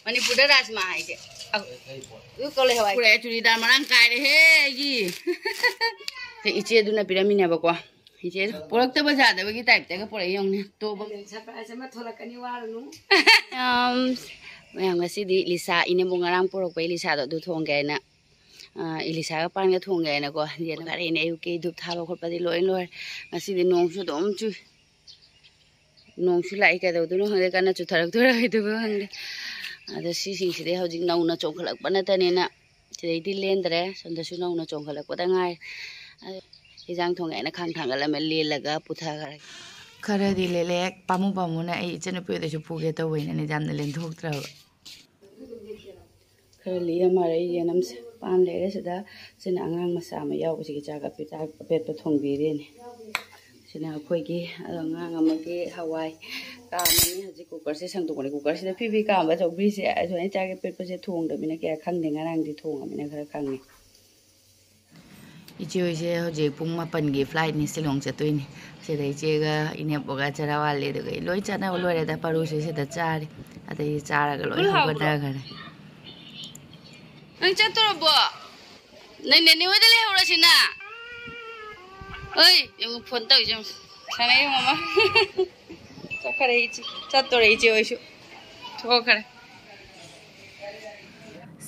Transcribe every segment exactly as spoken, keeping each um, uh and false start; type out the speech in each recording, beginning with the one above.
ꯃꯅꯤꯄꯨꯔꯗ ꯔꯥꯖꯃꯥ ꯍꯥꯏꯁꯦ꯫ ꯑ, ꯑꯗꯨ ꯀꯣꯂꯤ ꯍꯋꯥꯏ꯫ ꯄꯨꯔꯛꯑꯦ, ꯆꯨꯔꯤꯗꯥꯔ ꯃꯔꯥꯡ ꯀꯥꯏꯔꯦꯍꯦ ꯑꯩꯒꯤ꯫ ꯁꯦ ꯏꯆꯦꯗꯨꯅ ꯄꯤꯔꯝꯃꯤꯅꯦꯕꯀꯣ꯫ ꯏꯆꯦ ꯄꯨꯔꯛꯇꯕ ꯌꯥꯗꯕꯒꯤ ꯇꯥꯏꯞꯇꯒ ꯄꯨꯔꯛꯏ ꯌꯦꯡꯉꯨꯅꯦ꯫ ꯇꯣꯕ꯫ ꯁꯔꯄ꯭ꯔꯥꯏꯖ ꯑꯃ ꯊꯣꯛꯂꯛꯀꯅꯤ, ꯋꯥꯔꯨꯅꯨ꯫ ꯌꯥꯝ, ꯃꯌꯥꯝ ꯉꯁꯤꯗꯤ ꯏꯂꯤꯁꯥ, ꯏꯅꯦꯝꯕꯣꯛ ꯉꯔꯥꯡ ꯄꯨꯔꯛꯄ ꯏꯂꯤꯁꯥꯗꯣ ꯑꯗꯨ ꯊꯣꯡꯒꯦ ꯍꯥꯏꯅ, ꯑ, ꯏꯂꯤꯁꯥꯒ ꯄꯥꯟꯒ ꯊꯣꯡꯒꯦ ꯍꯥꯏꯅꯀꯣ꯫ ꯌꯦꯟ ꯉꯥꯔꯤꯅꯦ, ꯑꯌꯨꯛꯀꯤ ꯙꯨꯞ ꯊꯥꯕ ꯈꯣꯠꯄꯗꯤ ꯂꯣꯏ ꯂꯣꯏꯔꯦ꯫ ꯉꯁꯤꯗꯤ ꯅꯣꯡꯁꯨ ꯑꯗꯨꯝ ꯆꯨꯏ꯫ ꯅꯣꯡꯁꯨ ꯂꯥꯛꯏ, ꯀꯩꯗꯧꯗꯣꯏꯅꯣ ꯈꯪꯗꯦ, ꯀꯟꯅ ꯆꯨꯊꯔꯛꯇꯣꯏꯔꯥ ꯀꯩꯗꯧꯕ ꯈꯪꯗꯦ꯫ ꯑꯗꯣ ꯁꯤꯁꯤꯡꯁꯤꯗꯤ ꯍꯧꯖꯤꯛ ꯅꯧꯅ ꯆꯣꯡꯈꯠꯂꯛꯄ ꯅꯠꯇꯅꯤꯅ ꯁꯤꯗꯩꯗꯤ ꯂꯦꯟꯗ꯭ꯔꯦ, ꯁꯣꯝꯗꯁꯨ ꯅꯧꯅ ꯆꯣꯡꯈꯠꯂꯛꯄꯗ ꯉꯥꯏ꯫ ꯑꯗꯣ ꯏꯟꯖꯥꯡ ꯊꯣꯡꯉꯦ ꯍꯥꯏꯅ ꯈꯥꯡ ꯊꯥꯡꯒꯠꯂꯝꯃꯦ, ꯂꯦꯜꯂꯒ ꯄꯨꯊꯈ꯭ꯔꯒꯦ꯫ ꯈꯔꯗꯤ ꯂꯦꯜꯂꯦ, ꯄꯥꯝꯃꯨ ꯄꯥꯝꯃꯨꯅ ꯑꯩ ꯏꯆꯟꯅꯨꯄꯤ ꯍꯣꯏꯗꯁꯨ ꯄꯨꯒꯦ ꯇꯧꯕꯅꯤꯅ ꯌꯥꯝꯅ ꯂꯦꯟꯊꯣꯛꯇ꯭ꯔꯕ꯫ ꯈꯔ ꯂꯤꯔ ꯃꯥꯜꯂꯦ, ꯑꯩ ꯌꯦꯟ ꯑꯃꯁꯦ ꯄꯥꯟ ꯂꯩꯔꯦ ꯁꯤꯗ꯫ ꯁꯤꯅ ꯑꯉꯥꯡ ꯃꯆꯥ ꯑꯃ ꯌꯥꯎꯕꯁꯤꯒꯤ ꯆꯥꯛ ꯑꯄꯦꯠ-, ꯆꯥꯛ ꯑꯄꯦꯠꯄ ꯊꯣꯡꯕꯤꯔꯦꯅꯦ꯫ ꯁꯤꯅ ꯑꯩꯈꯣꯏꯒꯤ, ꯑꯗꯣ ꯑꯉꯥꯡ ꯑꯃꯒꯤ ꯍꯋꯥꯏ ꯀꯥꯝꯃꯅꯤ꯫ ꯍꯧꯖꯤꯛ ꯀꯨꯀꯔꯁꯦ ꯁꯪꯗꯣꯛꯄꯅꯤ꯫ ꯀꯨꯀꯔꯁꯤꯗ ꯐꯤ ꯐꯤ ꯀꯥꯝꯕ ꯆꯧꯒ꯭ꯔꯤꯁꯦ ꯑꯗꯨꯃꯥꯏꯅ ꯆꯥꯛ ꯑꯄꯦꯠꯄꯁꯦ ꯊꯣꯡꯗꯕꯅꯤꯅ ꯀꯌꯥ ꯈꯪꯗꯦ꯫ ꯉꯔꯥꯡꯗꯤ ꯊꯣꯡꯉꯕꯅꯤꯅ ꯈꯔ ꯈꯪꯉꯦ꯫ ꯏꯆꯦ ꯍꯣꯏꯁꯦ ꯍꯧꯖꯤꯛ ꯄꯨꯡ ꯃꯥꯄꯟꯒꯤ flightꯅꯤ, ꯁꯤꯂꯣꯡ ꯆꯠꯇꯣꯏꯅꯤ꯫ ꯁꯤꯗ ꯏꯆꯦꯒ ꯏꯅꯦꯝꯄꯣꯛꯒ ꯆꯔꯥ ꯋꯥꯠꯂꯤ, ꯑꯗꯨꯒ ꯂꯣꯏ ꯆꯥꯅꯕ ꯂꯣꯏꯔꯦꯗ꯫ ꯄꯔꯨꯁꯦ ꯁꯤꯗ ꯆꯥꯔꯤ, ꯑꯗꯩ ꯆꯥꯔꯒ ꯂꯣꯏ ꯐꯨꯜ ꯍꯥꯎꯕ꯭ꯔꯣ? ꯍꯧꯒꯠꯅꯈ꯭ꯔꯦ꯫ ꯅꯪ ꯆꯠꯇꯣꯔꯕꯣ? ꯅꯪ ꯅꯦꯅꯦ ꯍꯣꯏꯗ ꯂꯩꯍꯧꯔꯁꯤꯅ꯫ ꯑꯣꯏ, ꯌꯦꯡꯉꯨ, ꯐꯣꯟ ꯇꯧꯔꯤꯁꯦ ꯌꯦꯡꯉꯨ꯫ ꯁꯥꯟꯅꯩ ꯌꯦꯡꯉꯨ ꯑꯃ꯫ ꯆꯠꯈꯔꯦ ꯏꯆꯦ꯫ ꯆꯠꯇꯣꯔꯦ ꯏꯆꯦ ꯍꯣꯏꯁꯨ꯫ ꯊꯣꯛꯈꯔꯦ꯫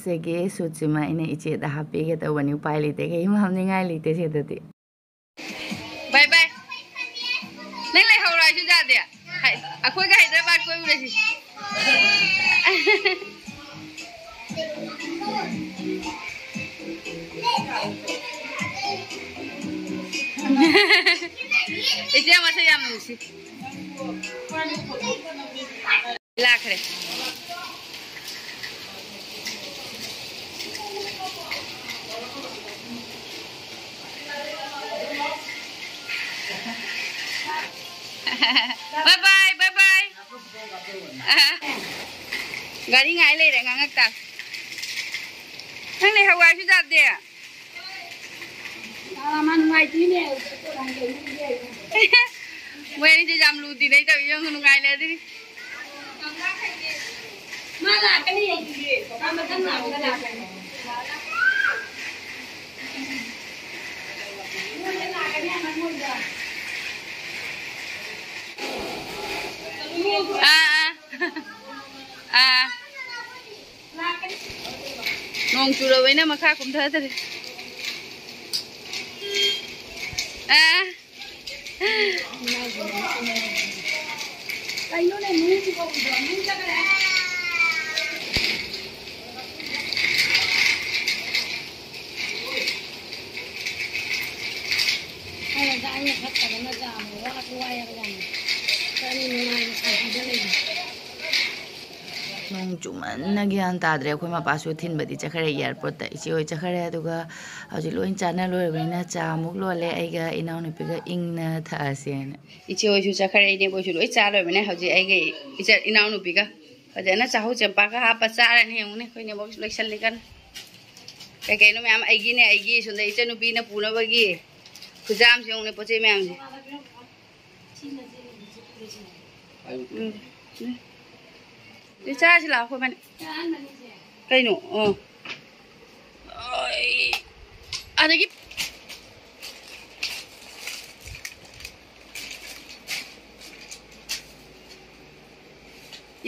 ꯁꯤꯒꯤ ꯁꯨꯠꯁꯤꯃ ꯑꯩꯅ ꯏꯆꯦꯗ ꯍꯥꯞꯄꯤꯒꯦ ꯇꯧꯕꯅꯤ, ꯎꯄꯥꯏ ꯂꯩꯇꯦ, ꯀꯩꯝ ꯍꯥꯞꯅꯤꯡꯉꯥꯏ ꯂꯩꯇꯦ ꯁꯤꯗꯗꯤ꯫ ꯕꯥꯏ ꯕꯥꯏ꯫ ꯅꯪ ꯂꯩꯍꯧꯔꯣ ꯍꯥꯏꯁꯨ ꯌꯥꯗꯦ꯫ ꯍꯥꯏ-, ꯑꯩꯈꯣꯏꯒ ꯍꯥꯏꯗ꯭ꯔꯕꯥꯗ ꯀꯣꯏꯔꯨꯔꯁꯤ꯫ ꯏꯆꯦ ꯃꯁꯛ ꯌꯥꯝ ꯅꯨꯡꯁꯤ꯫ ꯂꯥꯛꯈ꯭ꯔꯦ꯫ ꯕꯥꯏ ꯕꯥꯏ, ꯕꯥꯏ ꯕꯥꯏ꯫ ꯒꯥꯔꯤ ꯉꯥꯏ ꯂꯩꯔꯦ, ꯉꯥꯡꯉꯛꯇ꯫ ꯅꯪ ꯂꯩꯍꯧ ꯍꯥꯏꯁꯨ ꯌꯥꯗꯦ꯫ ꯃꯥ ꯅꯨꯡꯉꯥꯏꯇꯦꯅꯦ꯫ ꯃꯣꯏ ꯑꯅꯤꯁꯦ ꯌꯥꯝ ꯂꯨ ꯇꯤꯟꯅꯩ ꯇꯧꯋꯤ, ꯌꯦꯡꯉꯨ, ꯅꯨꯡꯉꯥꯏꯅꯗ꯭ꯔꯤ꯫ ꯑꯥ, ꯑꯥ꯫ ꯑꯥ꯫ ꯅꯣꯡ ꯆꯨꯔꯕꯅꯤꯅ ꯃꯈꯥ ꯀꯨꯝꯊꯗ꯭ꯔꯦ꯫ ꯑꯥ꯫ ꯀꯩꯅꯣꯅꯦ, ꯃꯤ ꯁꯤꯕꯣ ꯎꯗ꯭ꯔꯣ? ꯃꯤ ꯆꯠꯈ꯭ꯔꯦ꯫ ꯑꯩꯅ ꯆꯥꯛ ꯏꯁꯤꯡ ꯊꯛꯇꯗꯅ ꯆꯥ ꯑꯃ ꯋꯥꯁꯨ ꯋꯥꯏ ꯍꯥꯏꯕ ꯌꯥꯝꯅ꯫ ꯈꯔꯅꯤ ꯅꯨꯡꯉꯥꯏꯅ ꯁꯥꯟꯇꯤꯗ ꯂꯩꯔꯤ꯫ ꯅꯣꯡ ꯆꯨꯃꯟꯅ ꯒ꯭ꯌꯥꯟ ꯇꯥꯗ꯭ꯔꯦ꯫ ꯑꯩꯈꯣꯏ ꯃꯄꯥꯁꯨ ꯊꯤꯟꯕꯗꯤ ꯆꯠꯈ꯭ꯔꯦ ꯑꯦꯌꯥꯔꯄꯣꯔꯠꯇ꯫ ꯏꯆꯦ ꯍꯣꯏ ꯆꯠꯈ꯭ꯔꯦ, ꯑꯗꯨꯒ ꯍꯧꯖꯤꯛ ꯂꯣꯏ ꯆꯥꯅ ꯂꯣꯏꯔꯕꯅꯤꯅ ꯆꯥ ꯑꯃꯨꯛ ꯂꯣꯜꯂꯦ꯫ ꯑꯩꯒ ꯏꯅꯥꯎꯅꯨꯄꯤꯒ ꯏꯪꯅ ꯊꯛꯑꯁꯦꯅ꯫ ꯏꯆꯦ ꯍꯣꯏꯁꯨ ꯆꯠꯈ꯭ꯔꯦ, ꯏꯅꯦ ꯍꯣꯏꯁꯨ ꯂꯣꯏ ꯆꯥ ꯂꯣꯏꯕꯅꯦ꯫ ꯍꯧꯖꯤꯛ ꯑꯩꯒ ꯏꯆꯦ ꯏꯅꯥꯎꯅꯨꯄꯤꯒ ꯐꯖꯅ ꯆꯥꯍꯧ ꯆꯦꯡꯄꯥꯛꯀ ꯍꯥꯞꯄ ꯆꯥꯔꯅꯤ꯫ ꯌꯦꯡꯉꯨꯅꯦ, ꯑꯩꯈꯣꯏ ꯅꯦꯕꯣꯛꯁꯨ ꯂꯣꯏꯁꯜꯂꯤ ꯀꯟꯅ꯫ ꯀꯩ ꯀꯩꯅꯣ ꯃꯌꯥꯝ ꯑꯩꯒꯤꯅꯦ, ꯑꯩꯒꯤ ꯁꯣꯝꯗ ꯏꯆꯟꯅꯨꯄꯤꯅ ꯄꯨꯅꯕꯒꯤ ꯈꯨꯖꯥꯝꯁꯨ ꯌꯦꯡꯉꯨꯅꯦ, ꯄꯣꯠ ꯆꯩ ꯃꯌꯥꯝꯁꯦ꯫ ꯎꯝ꯫ ꯎꯝ꯫ ꯁꯤ ꯆꯥꯔꯁꯤ ꯂꯥꯛꯑꯣ, ꯑꯩꯈꯣꯏ ꯏꯕꯥꯅꯤ꯫ ꯀꯩꯅꯣ? ꯑꯣ꯫ ꯑꯣꯏ꯫ ꯑꯗꯒꯤ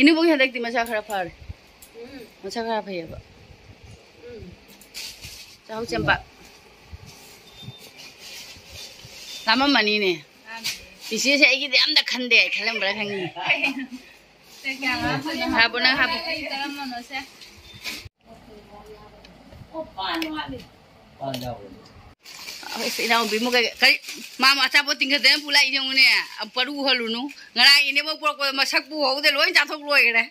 ꯏꯅꯦꯕꯣꯛ ꯍꯟꯗꯛꯇꯤ ꯃꯁꯥ ꯈꯔ ꯐꯔꯦ꯫ ꯎꯝ꯫ ꯃꯁꯥ ꯈꯔ ꯐꯩꯌꯦꯕ꯫ ꯎꯝ꯫ ꯆꯥꯍꯧ ꯆꯦꯝꯄꯥꯛ꯫ ꯂꯥꯝꯃꯝꯃꯅꯤꯅꯦ꯫ ꯂꯥꯝꯗꯦ꯫ ꯏꯆꯦꯁꯦ ꯑꯩꯒꯤꯗꯤ ꯑꯝꯇ ꯈꯟꯗꯦ ꯈꯜꯂꯝꯕ꯭ꯔꯥ ꯈꯪꯉꯤ꯫ ꯀꯩ ꯀꯌꯥ ꯂꯥꯝꯗꯣꯏꯅꯣ? ꯍꯥꯞꯄꯣ, ꯅꯪ ꯍꯥꯞꯄꯣ꯫ ꯑꯩ ꯆꯥꯔꯝꯃꯅꯣꯁꯦ꯫ ꯑꯁ, ꯏꯅꯥꯎꯄꯤ ꯑꯃ ꯀꯩ, ꯀꯔꯤ, ꯃꯥ ꯑꯆꯥꯄꯣꯠ ꯇꯤꯡꯈꯠꯇꯅ ꯄꯨ ꯂꯥꯛꯏ ꯌꯦꯡꯉꯨꯅꯦ꯫ ꯄꯔꯨ ꯍꯜꯂꯨꯅꯨ꯫ ꯉꯔꯥꯡ ꯏꯅꯦꯕꯣꯛ ꯄꯨꯔꯛꯄꯗ ꯃꯁꯛꯄꯨ ꯎꯍꯧꯗꯦ, ꯂꯣꯏ ꯆꯥꯊꯣꯛ ꯂꯣꯏꯈ꯭ꯔꯦ꯫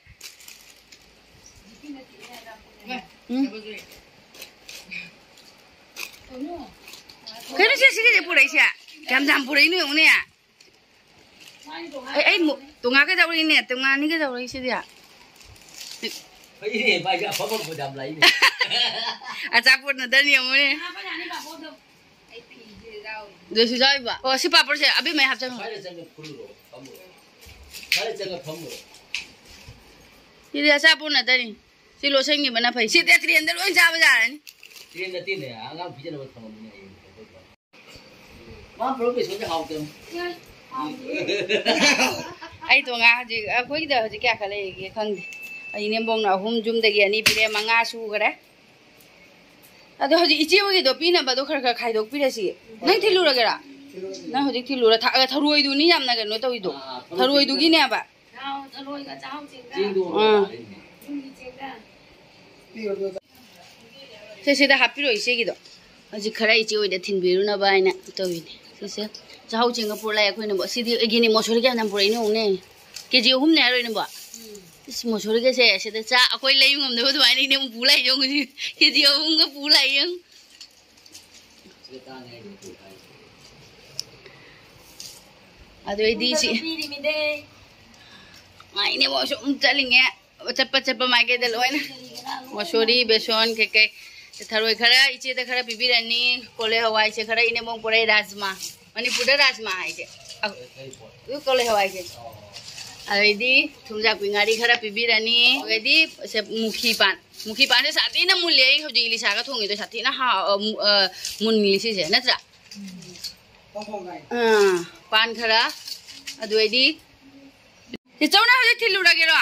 ꯎꯝ꯫ ꯀꯩꯅꯣ ꯁꯦ, ꯁꯤꯒꯤꯁꯦ ꯄꯨꯔꯛꯏꯁꯦ? ꯀꯌꯥꯝ ꯌꯥꯝ ꯄꯨꯔꯛꯏꯅꯣ ꯌꯦꯡꯉꯨꯅꯦ꯫ ꯑꯩ, ꯑꯩ ꯃꯨ-, ꯇꯣꯉꯥꯟ ꯀꯩꯗꯧꯔꯤꯅꯦ? ꯇꯣꯉꯥꯟꯅꯤ ꯀꯩꯗꯧꯔꯛꯏꯁꯤꯗꯤ? ꯐꯩꯅꯦ, ꯃꯥꯏꯁꯦ ꯑꯐꯕ ꯄꯣꯠ ꯌꯥꯝ ꯂꯥꯛꯏꯅꯦ꯫ ꯑꯆꯥꯄꯣꯠ ꯅꯠꯇꯅ ꯌꯦꯡꯉꯨꯅꯦ꯫ ꯑꯗꯨꯁꯨ ꯌꯥꯎꯔꯤꯕ? ꯑꯣ, ꯁꯤ ꯄꯥꯄꯔꯁꯦ ꯑꯕꯦꯝꯃꯩ ꯍꯥꯞꯆꯟꯈꯣ꯫ ꯁ꯭ꯋꯥꯏꯗ ꯆꯪꯉ ꯐꯝꯃꯨꯔꯣ, ꯐꯝꯃꯨꯔꯣ꯫ ꯁ꯭ꯋꯥꯏꯗ ꯆꯪꯉ ꯐꯝꯃꯨꯔꯣ꯫ ꯁꯤꯗꯤ ꯑꯆꯥꯄꯣꯠ ꯅꯠꯇꯅꯤ꯫ ꯁꯤ ꯂꯣꯠꯁꯟꯈꯤꯕꯅ ꯐꯩ꯫ ꯁꯤ ꯗꯦꯠ ꯇꯦꯟꯗ ꯂꯣꯏ ꯆꯥꯕ ꯌꯥꯔꯅꯤ꯫ ꯇꯦꯟ ꯅꯠꯇꯦꯅꯦ, ꯑꯉꯥꯡ ꯄꯤꯖꯅꯕ ꯊꯝꯃꯝꯕꯅꯦ ꯍꯌꯦꯡ꯫ ꯃꯥ ꯄꯨꯔꯛꯄ ꯏꯁꯣꯔꯁꯦ ꯍꯥꯎꯇꯦ꯫ ꯑꯩ ꯇꯣꯉꯥꯟ ꯍꯧꯖꯤꯛ ꯑꯩꯈꯣꯏꯒꯤꯗ ꯍꯧꯖꯤꯛ ꯀꯌꯥ ꯈꯛ ꯂꯩꯔꯤꯒꯦ ꯈꯪꯗꯦ꯫ ꯑꯩ ꯏꯅꯦꯝꯕꯣꯛꯅ ꯑꯍꯨꯝ, ꯌꯨꯝꯗꯒꯤ ꯑꯅꯤ ꯄꯤꯔꯛꯑꯦ, ꯃꯉꯥ ꯁꯨꯈ꯭ꯔꯦ꯫ ꯑꯗꯣ ꯍꯧꯖꯤꯛ ꯏꯆꯦ ꯍꯣꯏꯒꯤꯗꯣ ꯄꯤꯅꯕꯗꯣ ꯈꯔ ꯈꯔ ꯈꯥꯏꯗꯣꯛꯄꯤꯔꯁꯤ꯫ ꯅꯪ ꯊꯤꯜꯂꯨꯔꯒꯦꯔꯥ? ꯅꯪ ꯍꯧꯖꯤꯛ ꯊꯤꯜꯂꯨꯔ ꯊ-, ꯊꯔꯣꯏꯗꯨꯅꯤ ꯌꯥꯝꯅ ꯀꯩꯅꯣ ꯇꯧꯔꯤꯗꯣ꯫ ꯑꯥ, ꯊꯔꯣꯏ ꯊꯔꯣꯏꯗꯨꯒꯤꯅꯦꯕ꯫ ꯊꯥꯎ, ꯊꯔꯣꯏꯒ ꯆꯥꯛꯍꯥꯎ ꯆꯦꯡꯒ꯫ ꯆꯦꯡꯗꯣ ꯑꯥ꯫ ꯌꯨꯝꯒꯤ ꯆꯦꯡꯒ꯫ ꯁꯦ, ꯁꯤꯗ ꯍꯥꯞꯄꯤꯔꯣ ꯏꯆꯦꯒꯤꯗꯣ꯫ ꯍꯧꯖꯤꯛ ꯈꯔ ꯏꯆꯦ ꯍꯣꯏꯗ ꯊꯤꯟꯕꯤꯔꯨꯅꯕ ꯍꯥꯏꯅ ꯇꯧꯔꯤꯅꯦ꯫ ꯁꯤꯁꯦ ꯆꯥꯛꯍꯥꯎ ꯆꯦꯡꯒ ꯄꯨꯔꯛꯑꯦ ꯑꯩꯈꯣꯏꯅ꯫ ꯁꯤꯗꯤ ꯑꯩꯒꯤꯅꯤ, ꯃꯣꯁꯣꯔꯤꯒ ꯌꯥꯝ ꯄꯨꯔꯛꯏꯅꯦ, ꯌꯦꯡꯉꯨꯅꯦ꯫ ꯀꯦ ꯖꯤ ꯑꯍꯨꯝꯅꯦ ꯍꯥꯏꯔꯣ, ꯏꯅꯦꯝꯕꯣꯛ? ꯏꯁ, ꯃꯣꯁꯣꯔꯤꯒꯁꯦ ꯁꯤꯗ ꯆꯥ ꯑꯩꯈꯣꯏ ꯂꯩꯕ ꯉꯝꯗꯕ ꯑꯗꯨꯃꯥꯏꯅ ꯏꯅꯦꯝꯕꯣꯛ ꯄꯨ ꯂꯥꯛꯏ, ꯌꯦꯡꯉꯨ꯫ ꯀꯦ ꯖꯤ ꯑꯍꯨꯝꯒ ꯄꯨ ꯂꯥꯛꯏ, ꯌꯦꯡꯉꯨ꯫ ꯑꯗꯨ ꯑꯩꯗꯤ ꯁꯤ ꯄꯤꯔꯤꯃꯤꯗꯦ꯫ ꯃꯥꯏꯅꯦ, ꯃꯣꯏꯁꯨ ꯑꯃꯨꯛ ꯆꯠꯂꯤꯉꯦ꯫ ꯆꯠꯄ ꯆꯠꯄ ꯃꯥꯏꯀꯩꯗ ꯂꯣꯏꯅ꯫ ꯃꯁꯣꯔꯤ, ꯕꯦꯁꯣꯟ, ꯀꯩꯀꯩ꯫ ꯊꯔꯣꯏ ꯈꯔ ꯏꯆꯦꯗ ꯈꯔ ꯄꯤꯕꯤꯔꯅꯤ꯫ ꯀꯣꯂꯤ ꯍꯋꯥꯏꯁꯦ ꯈꯔ ꯏꯅꯦꯝꯕꯣꯛ ꯄꯨꯔꯛꯑꯦ, ꯔꯥꯖꯃꯥ꯫ ꯃꯅꯤꯄꯨꯔꯗ ꯔꯥꯖꯃꯥ ꯍꯥꯏꯁꯦ꯫ ꯑ, ꯑꯗꯨ ꯀꯣꯂꯤ ꯍꯋꯥꯏꯁꯦ꯫ ꯑꯗꯩꯗꯤ ꯊꯨꯝꯖꯥꯛꯄꯤ ꯉꯥꯔꯤ ꯈꯔ ꯄꯤꯕꯤꯔꯅꯤ꯫ ꯑꯗꯩꯗꯤ ꯁꯦ ꯃꯨꯈꯤ ꯄꯥꯟ꯫ ꯃꯨꯈꯤ ꯄꯥꯟꯁꯦ ꯁꯥꯊꯤꯅ ꯃꯨꯜꯂꯦ꯫ ꯑꯩ ꯍꯧꯖꯤꯛ ꯏꯂꯤꯁꯥꯒ ꯊꯣꯡꯉꯤꯗꯣ ꯁꯥꯊꯤꯅ ꯍꯥꯎ-, ꯑ, ꯃꯨ-, ꯑ, ꯃꯨꯟꯂꯤ ꯁꯤꯁꯦ, ꯅꯠꯇ꯭ꯔꯥ? ꯑꯥ, ꯄꯥꯟ ꯈꯔ꯫ ꯑꯗꯨ ꯑꯩꯗꯤ ꯆꯦꯆꯧꯅ ꯍꯧꯖꯤꯛ ꯊꯤꯜꯂꯨꯔꯒꯦꯔꯣ?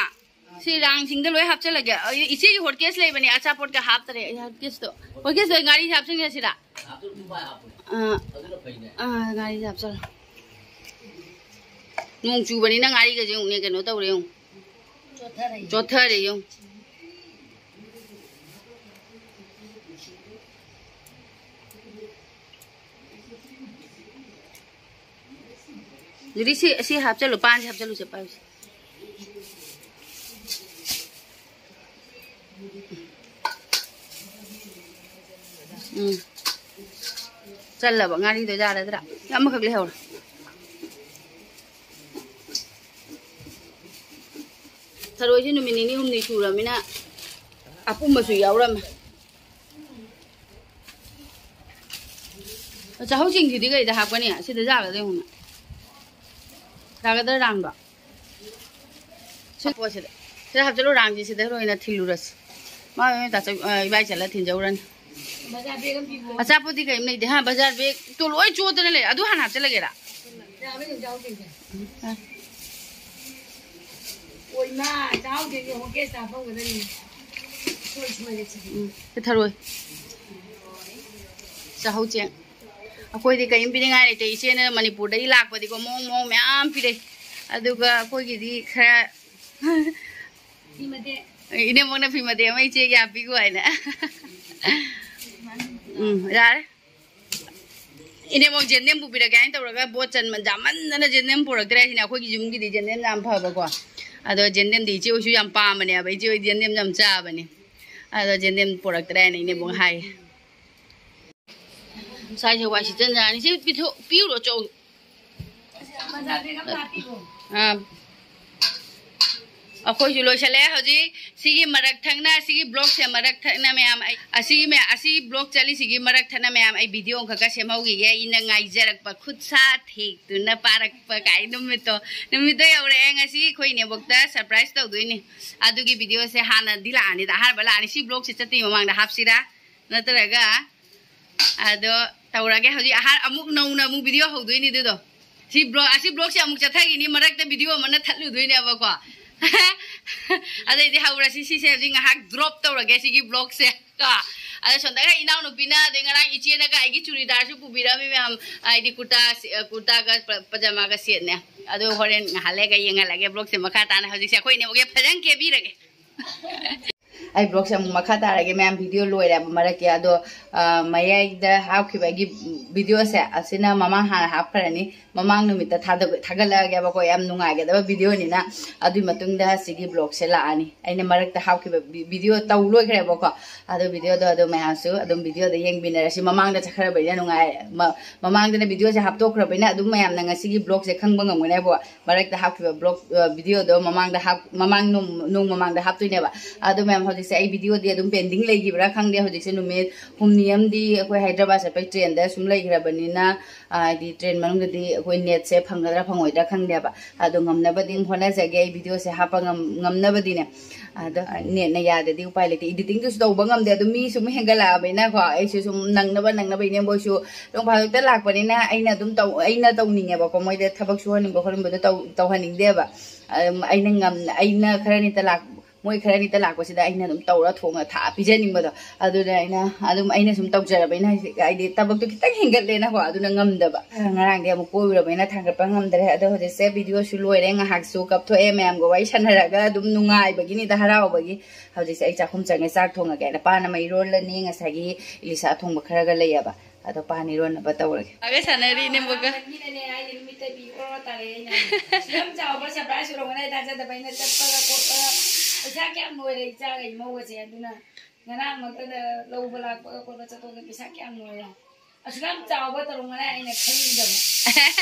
ꯁꯤ ꯔꯥꯡꯁꯤꯡꯗ ꯂꯣꯏ ꯍꯥꯞꯆꯜꯂꯒꯦ꯫ ꯑꯩ ꯏꯆꯦꯒꯤ ꯍꯣꯠ ꯀꯦꯁ ꯂꯩꯕꯅꯦ, ꯑꯆꯥꯄꯣꯠꯀ ꯍꯥꯞꯇꯔꯦ꯫ ꯑꯩ ꯍꯣꯠ ꯀꯦꯁꯇꯣ, ꯍꯣꯠ ꯀꯦꯁꯇꯣ ꯑꯩ ꯉꯥꯔꯤꯁꯦ ꯍꯥꯞꯆꯤꯟꯒꯦ ꯁꯤꯗ꯫ ꯑꯥ, ꯑꯥ, ꯉꯥꯔꯤꯁꯦ ꯍꯥꯞꯆꯜꯂꯣ꯫ ꯅꯣꯡ ꯆꯨꯕꯅꯤꯅ ꯉꯥꯔꯤꯒꯁꯦ ꯑꯃꯨꯛꯅꯦ ꯀꯩꯅꯣ ꯇꯧꯔꯦ ꯑꯃꯨꯛ꯫ ꯆꯣꯠꯊꯔꯦ꯫ ꯆꯣꯠꯊꯔꯦ ꯑꯃꯨꯛ꯫ ꯑꯗꯨꯗꯤ ꯁꯤ, ꯁꯤ ꯍꯥꯞꯆꯜꯂꯨ, ꯄꯥꯟꯁꯤ ꯍꯥꯞꯆꯜꯂꯨꯁꯦ, ꯄꯥꯏꯁꯦ꯫ ꯎꯝ꯫ ꯆꯜꯂꯕ ꯉꯥꯔꯤꯗꯣ ꯌꯥꯔꯗ꯭ꯔꯥ? ꯑꯃꯈꯛ ꯂꯩꯍꯧꯔꯦ꯫ ꯊꯔꯣꯏꯁꯦ ꯅꯨꯃꯤꯠ ꯅꯤꯅꯤ ꯍꯨꯝꯅꯤ ꯁꯨꯔꯃꯤꯅ ꯑꯄꯨꯝꯕꯁꯨ ꯌꯥꯎꯔꯝꯃꯦ꯫ ꯆꯥꯛꯍꯧ ꯆꯦꯡꯁꯤꯗꯤ ꯀꯩꯗ ꯍꯥꯞꯀꯅꯤ? ꯁꯤꯗ ꯌꯥꯒꯗ꯭ꯔꯥ ꯌꯦꯡꯉꯨꯅꯦ꯫ ꯌꯥꯒꯗ꯭ꯔꯥ ꯔꯥꯡꯗꯣ? ꯁꯤ ꯄꯣꯠꯁꯤꯗ꯫ ꯁꯤꯗ ꯍꯥꯞꯆꯜꯂꯨ, ꯔꯥꯡꯁꯦ ꯁꯤꯗ ꯂꯣꯏꯅ ꯊꯤꯜꯂꯨꯔꯁꯤ꯫ ꯃꯥ ꯂꯣꯏꯅ ꯇꯥꯆꯧ-, ꯑ, ꯏꯕꯥꯏ ꯆꯠꯂ ꯊꯤꯟꯖꯧꯔꯅꯤ꯫ ꯕꯖꯥꯔ ꯕꯦꯒ ꯑꯃ ꯄꯤꯕꯤꯌꯣ꯫ ꯑꯆꯥꯄꯣꯠꯇꯤ ꯀꯔꯤꯝ ꯂꯩꯇꯦ, ꯍꯥ? ꯕꯖꯥꯔ ꯕꯦꯒꯇꯣ ꯂꯣꯏ ꯆꯣꯠꯇꯅ ꯂꯩꯔꯦ꯫ ꯑꯗꯨ ꯍꯥꯟꯅ ꯍꯥꯞꯆꯜꯂꯒꯦꯔꯥ? ꯌꯥꯕ꯭ꯔꯥ ꯌꯦꯡꯉꯨ, ꯆꯥꯍꯧꯗ꯭ꯔꯤꯁꯦ꯫ ꯑ꯫ ꯑꯣꯏꯃꯥ, ꯆꯥꯍꯧꯗ꯭ꯔꯤꯁꯦ ꯍꯣꯀꯦ ꯆꯥꯐꯝꯒꯗꯅꯤ꯫ ꯁꯣꯏ ꯁꯣꯏꯔꯦ ꯁꯤꯗꯤ꯫ ꯎꯝ, ꯁꯤ ꯊꯔꯣꯏ꯫ ꯆꯥꯍꯧ ꯆꯦꯡ꯫ ꯑꯩꯈꯣꯏꯗꯤ ꯀꯔꯤꯝ ꯄꯤꯅꯤꯡꯉꯥꯏ ꯂꯩꯇꯦ꯫ ꯏꯆꯦꯅ ꯃꯅꯤꯄꯨꯔꯗꯒꯤ ꯂꯥꯛꯄꯗꯤꯀꯣ, ꯃꯑꯣꯡ ꯃꯑꯣꯡ ꯃꯌꯥꯝ ꯄꯤꯔꯛꯏ꯫ ꯑꯗꯨꯒ ꯑꯩꯈꯣꯏꯒꯤꯗꯤ ꯈꯔ ꯐꯤ ꯃꯇꯦꯛ꯫ ꯏꯅꯦꯝꯕꯣꯛꯅ ꯐꯤ ꯃꯇꯦꯛ ꯑꯃ ꯏꯆꯦꯒꯤ ꯍꯥꯞꯄꯤꯈꯣ ꯍꯥꯏꯅ꯫ ꯎꯝ, ꯌꯥꯔꯦ꯫ ꯏꯅꯦꯝꯕꯣꯛ ꯖꯦꯟꯗꯦꯝ ꯄꯨꯕꯤꯔꯛꯀꯦ ꯍꯥꯏꯅ ꯇꯧꯔꯒ ꯄꯣꯠ ꯆꯟ ꯌꯥꯝꯃꯟꯗꯅ ꯖꯦꯟꯗꯦꯝ ꯄꯨꯔꯛꯇ꯭ꯔꯦ ꯍꯥꯏꯁꯤꯅꯦ꯫ ꯑꯩꯈꯣꯏꯒꯤ ꯌꯨꯝꯒꯤꯗꯤ ꯖꯦꯟꯗꯦꯝ ꯌꯥꯝ ꯐꯕꯀꯣ꯫ ꯑꯗꯣ ꯖꯦꯟꯗꯦꯝꯗꯤ ꯏꯆꯦ ꯍꯣꯏꯁꯨ ꯌꯥꯝ ꯄꯥꯝꯕꯅꯦꯕ꯫ ꯏꯆꯦ ꯍꯣꯏꯗꯤ ꯖꯦꯟꯗꯦꯝ ꯌꯥꯝ ꯆꯥꯕꯅꯦ꯫ ꯑꯗꯣ ꯖꯦꯟꯗꯦꯝ ꯄꯨꯔꯛꯇ꯭ꯔꯦ ꯍꯥꯏꯅ ꯏꯅꯦꯝꯕꯣꯛ ꯍꯥꯏ꯫ ꯁ꯭ꯋꯥꯏꯁꯦ ꯋꯥꯏ ꯁꯤꯠꯆꯟꯖꯔꯅꯤ꯫ ꯁꯤ ꯄꯤꯊꯣꯛ-, ꯄꯤꯔꯨꯔꯣ ꯆꯧ꯫ ꯑꯥ꯫ ꯑꯩꯈꯣꯏꯁꯨ ꯂꯣꯏꯁꯜꯂꯦ ꯍꯧꯖꯤꯛ꯫ ꯁꯤꯒꯤ ꯃꯔꯛ ꯊꯪꯅ, ꯁꯤꯒꯤ ꯕ꯭ꯂꯣꯛꯁꯦ ꯃꯔꯛ ꯊꯪꯅ ꯃꯌꯥꯝ, ꯑꯩ, ꯑꯁꯤꯒꯤ ꯃꯌꯥꯝ, ꯑꯁꯤ ꯕ꯭ꯂꯣꯛ ꯆꯠꯂꯤꯁꯤꯒꯤ ꯃꯔꯛ ꯊꯪꯅ ꯃꯌꯥꯝ, ꯑꯩ ꯚꯤꯗꯤꯑꯣ ꯑꯃꯈꯛꯀ ꯁꯦꯝꯍꯧꯈꯤꯒꯦ꯫ ꯑꯩꯅ ꯉꯥꯏꯖꯔꯛꯄ ꯈꯨꯠ ꯁꯥ ꯊꯦꯛꯇꯨꯅ ꯄꯥꯔꯛꯄ ꯀꯥꯏ ꯅꯨꯃꯤꯠꯇꯣ, ꯅꯨꯃꯤꯠꯇꯣ ꯌꯧꯔꯛꯑꯦ꯫ ꯉꯁꯤ ꯑꯩꯈꯣꯏ ꯏꯅꯦꯕꯣꯛꯇ ꯁꯔꯄ꯭ꯔꯥꯏꯁ ꯇꯧꯗꯣꯏꯅꯤ꯫ ꯑꯗꯨꯒꯤ ꯚꯤꯗꯤꯑꯣꯁꯦ ꯍꯥꯟꯅꯗꯤ ꯂꯥꯛꯑꯅꯤꯗ, ꯑꯍꯥꯟꯕ ꯂꯥꯛꯑꯅꯤ꯫ ꯁꯤ ꯕ꯭ꯂꯣꯛꯁꯦ ꯆꯠꯇ꯭ꯔꯤ ꯃꯃꯥꯡꯗ ꯍꯥꯞꯁꯤꯔꯥ, ꯅꯠꯇ꯭ꯔꯒ ꯑꯗꯣ ꯇꯧꯔꯒꯦ꯫ ꯍꯧꯖꯤꯛ ꯑꯍꯥꯟ-, ꯑꯃꯨꯛ ꯅꯧꯅ ꯑꯃꯨꯛ ꯚꯤꯗꯤꯑꯣ ꯍꯧꯗꯣꯏꯅꯤ ꯑꯗꯨꯗꯣ꯫ ꯁꯤ ꯕ꯭ꯂꯣꯛ, ꯑꯁꯤ ꯕ꯭ꯂꯣꯛꯁꯦ ꯑꯃꯨꯛ ꯆꯠꯊꯈꯤꯅꯤ, ꯃꯔꯛꯇ ꯚꯤꯗꯤꯑꯣ ꯑꯃꯅ ꯊꯠꯂꯨꯗꯣꯏꯅꯦꯕꯀꯣ꯫ ꯑꯗꯩꯗꯤ ꯍꯧꯔꯁꯤ, ꯁꯤꯁꯦ ꯍꯧꯖꯤꯛ ꯉꯥꯏꯍꯥꯛ ꯗ꯭ꯔꯣꯞ ꯇꯧꯔꯒꯦ ꯁꯤꯒꯤ ꯕ꯭ꯂꯣꯛꯁꯦ ꯀꯣ꯫ ꯑꯗꯣ ꯁꯣꯝꯗꯒ ꯏꯅꯥꯎꯅꯨꯄꯤꯅ, ꯑꯗꯩ ꯉꯔꯥꯡ ꯏꯆꯦꯅꯒ ꯑꯩꯒꯤ ꯆꯨꯔꯤꯗꯥꯔꯁꯨ ꯄꯨꯕꯤꯔꯛꯑꯝꯃꯤ ꯃꯌꯥꯝ, ꯍꯥꯏꯗꯤ ꯀꯨꯔꯇꯥ ꯁꯤ-, ꯑ, ꯀꯨꯔꯇꯥꯒ ꯄ-, ꯄꯖꯥꯃꯥꯒ ꯁꯦꯠꯅꯦ꯫ ꯑꯗꯣ ꯍꯣꯔꯦꯟ ꯉꯥꯏꯍꯥꯛ ꯂꯩꯔꯒ ꯌꯦꯡꯍꯜꯂꯒꯦ ꯕ꯭ꯂꯣꯛꯁꯦ ꯃꯈꯥ ꯇꯥꯅ꯫ ꯍꯧꯖꯤꯛꯁꯦ ꯑꯩꯈꯣꯏ ꯏꯅꯦꯕꯣꯛꯁꯦ ꯐꯖꯅ ꯀꯦꯕꯤꯔꯒꯦ꯫ ꯑꯩ ꯕ꯭ꯂꯣꯛꯁꯦ ꯑꯃꯨꯛ ꯃꯈꯥ ꯇꯥꯔꯒꯦ ꯃꯌꯥꯝ, ꯚꯤꯗꯤꯑꯣ ꯂꯣꯏꯔꯦꯕ ꯃꯔꯛꯀꯤ꯫ ꯑꯗꯣ, ꯑ, ꯃꯌꯥꯏꯗ ꯍꯥꯞꯈꯤꯕ ꯑꯩꯒꯤ ꯚꯤꯗꯤꯑꯣꯁꯦ, ꯑꯁꯤꯅ ꯃꯃꯥꯡ ꯍꯥꯟꯅ ꯍꯥꯞꯈ꯭ꯔꯅꯤ꯫ ꯃꯃꯥꯡ ꯅꯨꯃꯤꯠꯇ ꯊꯥꯗ-, ꯊꯥꯒꯠꯂꯛꯑꯒꯦꯕꯀꯣ, ꯌꯥꯝ ꯅꯨꯡꯉꯥꯏꯒꯗꯕ ꯚꯤꯗꯤꯑꯣꯅꯤꯅ꯫ ꯑꯗꯨꯒꯤ ꯃꯇꯨꯡꯗ ꯁꯤꯒꯤ ꯕ꯭ꯂꯣꯛꯁꯦ ꯂꯥꯛꯑꯅꯤ꯫ ꯑꯩꯅ ꯃꯔꯛꯇ ꯍꯥꯞꯈꯤꯕ ꯚꯤ-, ꯚꯤꯗꯤꯑꯣ ꯇꯧ ꯂꯣꯏꯈ꯭ꯔꯦꯕꯀꯣ꯫ ꯑꯗꯣ ꯚꯤꯗꯤꯑꯣꯗꯣ ꯑꯗꯨꯝ ꯃꯌꯥꯝꯁꯨ ꯑꯗꯨꯝ ꯚꯤꯗꯤꯑꯣꯗ ꯌꯦꯡꯕꯤꯅꯔꯁꯤ꯫ ꯃꯃꯥꯡꯗ ꯆꯠꯈ꯭ꯔꯕꯅꯤꯅ ꯅꯨꯡꯉꯥꯏ-, ꯃ-, ꯃꯃꯥꯡꯗꯅ ꯚꯤꯗꯤꯑꯣꯁꯦ ꯍꯥꯞꯇꯣꯛꯈ꯭ꯔꯕꯅꯤꯅ ꯑꯗꯨꯝ ꯃꯌꯥꯝꯅ ꯉꯁꯤꯒꯤ ꯕ꯭ꯂꯣꯛꯁꯦ ꯈꯪꯕ ꯉꯝꯒꯅꯦꯕ꯫ ꯃꯔꯛꯇ ꯍꯥꯞꯈꯤꯕ ꯕ꯭ꯂꯣꯛ, ꯑ, ꯚꯤꯗꯤꯑꯣꯗꯣ ꯃꯃꯥꯡꯗ ꯍꯥꯞ-, ꯃꯃꯥꯡ ꯅꯣꯡ-, ꯅꯣꯡ ꯃꯃꯥꯡꯗ ꯍꯥꯞꯇꯣꯏꯅꯦꯕ꯫ ꯑꯗꯣ ꯃꯌꯥꯝ, ꯍꯧꯖꯤꯛꯁꯦ ꯑꯩ ꯚꯤꯗꯤꯑꯣꯗꯤ ꯑꯗꯨꯝ ꯄꯦꯟꯗꯤꯡ ꯂꯩꯈꯤꯕ꯭ꯔꯥ ꯈꯪꯗꯦ꯫ ꯍꯧꯖꯤꯛꯁꯦ ꯅꯨꯃꯤꯠ ꯍꯨꯝꯅꯤ ꯑꯃꯗꯤ ꯑꯩꯈꯣꯏ ꯍꯥꯏꯗ꯭ꯔꯕꯥꯗ ꯆꯠꯄꯩ ꯇ꯭ꯔꯦꯟꯗ ꯁꯨꯝ ꯂꯩꯈ꯭ꯔꯕꯅꯤꯅ, ꯍꯥꯏꯗꯤ ꯇ꯭ꯔꯦꯟ ꯃꯅꯨꯡꯗꯗꯤ ꯑꯩꯈꯣꯏ ꯅꯦꯠꯁꯦ ꯐꯪꯒꯗ꯭ꯔꯥ ꯐꯪꯉꯣꯏꯗ꯭ꯔꯥ ꯈꯪꯗꯦꯕ꯫ ꯑꯗꯣ ꯉꯝꯅꯕꯗꯤ ꯑꯗꯨꯝ ꯍꯣꯠꯅꯖꯒꯦ ꯑꯩ ꯚꯤꯗꯤꯑꯣꯁꯦ ꯍꯥꯞꯄ ꯉꯝ-, ꯉꯝꯅꯕꯗꯤꯅꯦ꯫ ꯑꯗꯣ ꯅꯦꯠꯅ ꯌꯥꯗꯗꯤ ꯎꯄꯥꯏ ꯂꯩꯇꯦ, ꯏꯗꯤꯇꯤꯡꯗꯨꯁꯨ ꯇꯧꯕ ꯉꯝꯗꯦ꯫ ꯑꯗꯨ ꯃꯤ ꯁꯨꯝ ꯍꯦꯟꯒꯠꯂꯛꯑꯕꯅꯤꯅꯀꯣ, ꯑꯩꯁꯨ ꯁꯨꯝ ꯅꯪꯅꯕ ꯅꯪꯅꯕ, ꯏꯅꯦꯝꯕꯣꯏꯁꯨ ꯅꯣꯡ ꯐꯥꯗꯣꯛꯇ ꯂꯥꯛꯄꯅꯤꯅ ꯑꯩꯅ ꯑꯗꯨꯝ ꯇꯧ-, ꯑꯩꯅ ꯇꯧꯅꯤꯡꯉꯦꯕꯀꯣ꯫ ꯃꯣꯏꯗ ꯊꯕꯛ ꯁꯨꯍꯟꯅꯤꯡꯕ ꯈꯣꯠꯍꯟꯕꯗꯣ ꯇꯧ-, ꯇꯧꯍꯟꯅꯤꯡꯗꯦꯕ꯫ ꯑꯗꯨꯝ ꯑꯩꯅ ꯉꯝ-, ꯑꯩꯅ ꯈꯔꯅꯤꯇ ꯂꯥꯛ-, ꯃꯣꯏ ꯈꯔꯅꯤꯇ ꯂꯥꯛꯄꯁꯤꯗ ꯑꯩꯅ ꯑꯗꯨꯝ ꯇꯧꯔ ꯊꯣꯡꯉ ꯊꯥꯛꯑ ꯄꯤꯖꯅꯤꯡꯕꯗꯣ꯫ ꯑꯗꯨꯅ ꯑꯩꯅ ꯑꯗꯨꯝ, ꯑꯩꯅ ꯁꯨꯝ ꯇꯧꯖꯔꯕꯅꯤꯅ ꯍꯧꯖꯤꯛ ꯍꯥꯏꯗꯤ ꯊꯕꯛꯇꯣ ꯈꯤꯇꯪ ꯍꯦꯟꯒꯠꯂꯦꯅꯀꯣ, ꯑꯗꯨꯅ ꯉꯝꯗꯕ꯫ ꯉꯔꯥꯡꯗꯤ ꯑꯃꯨꯛ ꯀꯣꯏꯔꯨꯔꯕꯅꯤꯅ ꯊꯥꯡꯒꯠꯄ ꯉꯝꯗ꯭ꯔꯦ꯫ ꯑꯗꯣ ꯍꯧꯖꯤꯛꯁꯦ ꯚꯤꯗꯤꯑꯣꯁꯨ ꯂꯣꯏꯔꯦ, ꯉꯥꯏꯍꯥꯛꯁꯨ ꯀꯞꯊꯣꯛꯑꯦ, ꯃꯌꯥꯝꯒ ꯋꯥꯔꯤ ꯁꯥꯟꯅꯔꯒ ꯑꯗꯨꯝ ꯅꯨꯡꯉꯥꯏꯕꯒꯤꯅꯤꯗ, ꯍꯔꯥꯎꯕꯒꯤ꯫ ꯍꯧꯖꯤꯛꯁꯦ ꯑꯩ ꯆꯥꯛꯈꯨꯝ ꯆꯪꯉꯦ, ꯆꯥꯛ ꯊꯣꯡꯉꯒꯦꯅ꯫ ꯄꯥꯟ ꯑꯃ ꯏꯔꯣꯜꯂꯅꯤ, ꯉꯁꯥꯏꯒꯤ ꯏꯂꯤꯁꯥ ꯊꯣꯡꯕ ꯈꯔꯒ ꯂꯩꯌꯦꯕ꯫ ꯑꯗꯣ ꯄꯥꯟ ꯏꯔꯣꯟꯅꯕ ꯇꯧꯔꯒꯦ꯫ ꯑꯒ ꯁꯥꯟꯅꯔꯤ ꯏꯅꯦꯝꯕꯣꯛꯀ꯫ ꯃꯤꯅꯅꯦ ꯍꯥꯏꯁꯦ ꯅꯨꯃꯤꯠ ꯇꯔꯦꯠ ꯑꯣꯔ ꯇꯥꯔꯦ ꯑꯩꯅ꯫ ꯁꯤ ꯌꯥꯝ ꯆꯥꯎꯕ surprise ꯑꯣꯏꯔꯝꯒꯅꯤ ꯑꯩ ꯊꯥꯖꯗꯕ꯫ ꯑꯩꯅ ꯆꯠꯄꯒ ꯈꯣꯠꯄꯒ ꯄꯩꯁꯥ ꯀꯌꯥꯝ ꯂꯣꯏꯔꯦ ꯏꯆꯥꯒ ꯏꯃꯧꯒꯁꯦ꯫ ꯑꯗꯨꯅ ꯉꯔꯥꯡ ꯃꯛꯇꯗ ꯂꯧꯕ ꯂꯥꯛꯄꯒ ꯈꯣꯠꯄ ꯆꯠꯊꯣꯛꯄꯗ ꯄꯩꯁꯥ ꯀꯌꯥꯝ ꯂꯣꯏꯔꯦ꯫ ꯑꯁꯨꯛ ꯌꯥꯝ ꯆꯥꯎꯕ ꯇꯧꯔꯝꯒꯅꯤ ꯑꯩꯅ ꯈꯜꯂꯨꯗꯕ꯫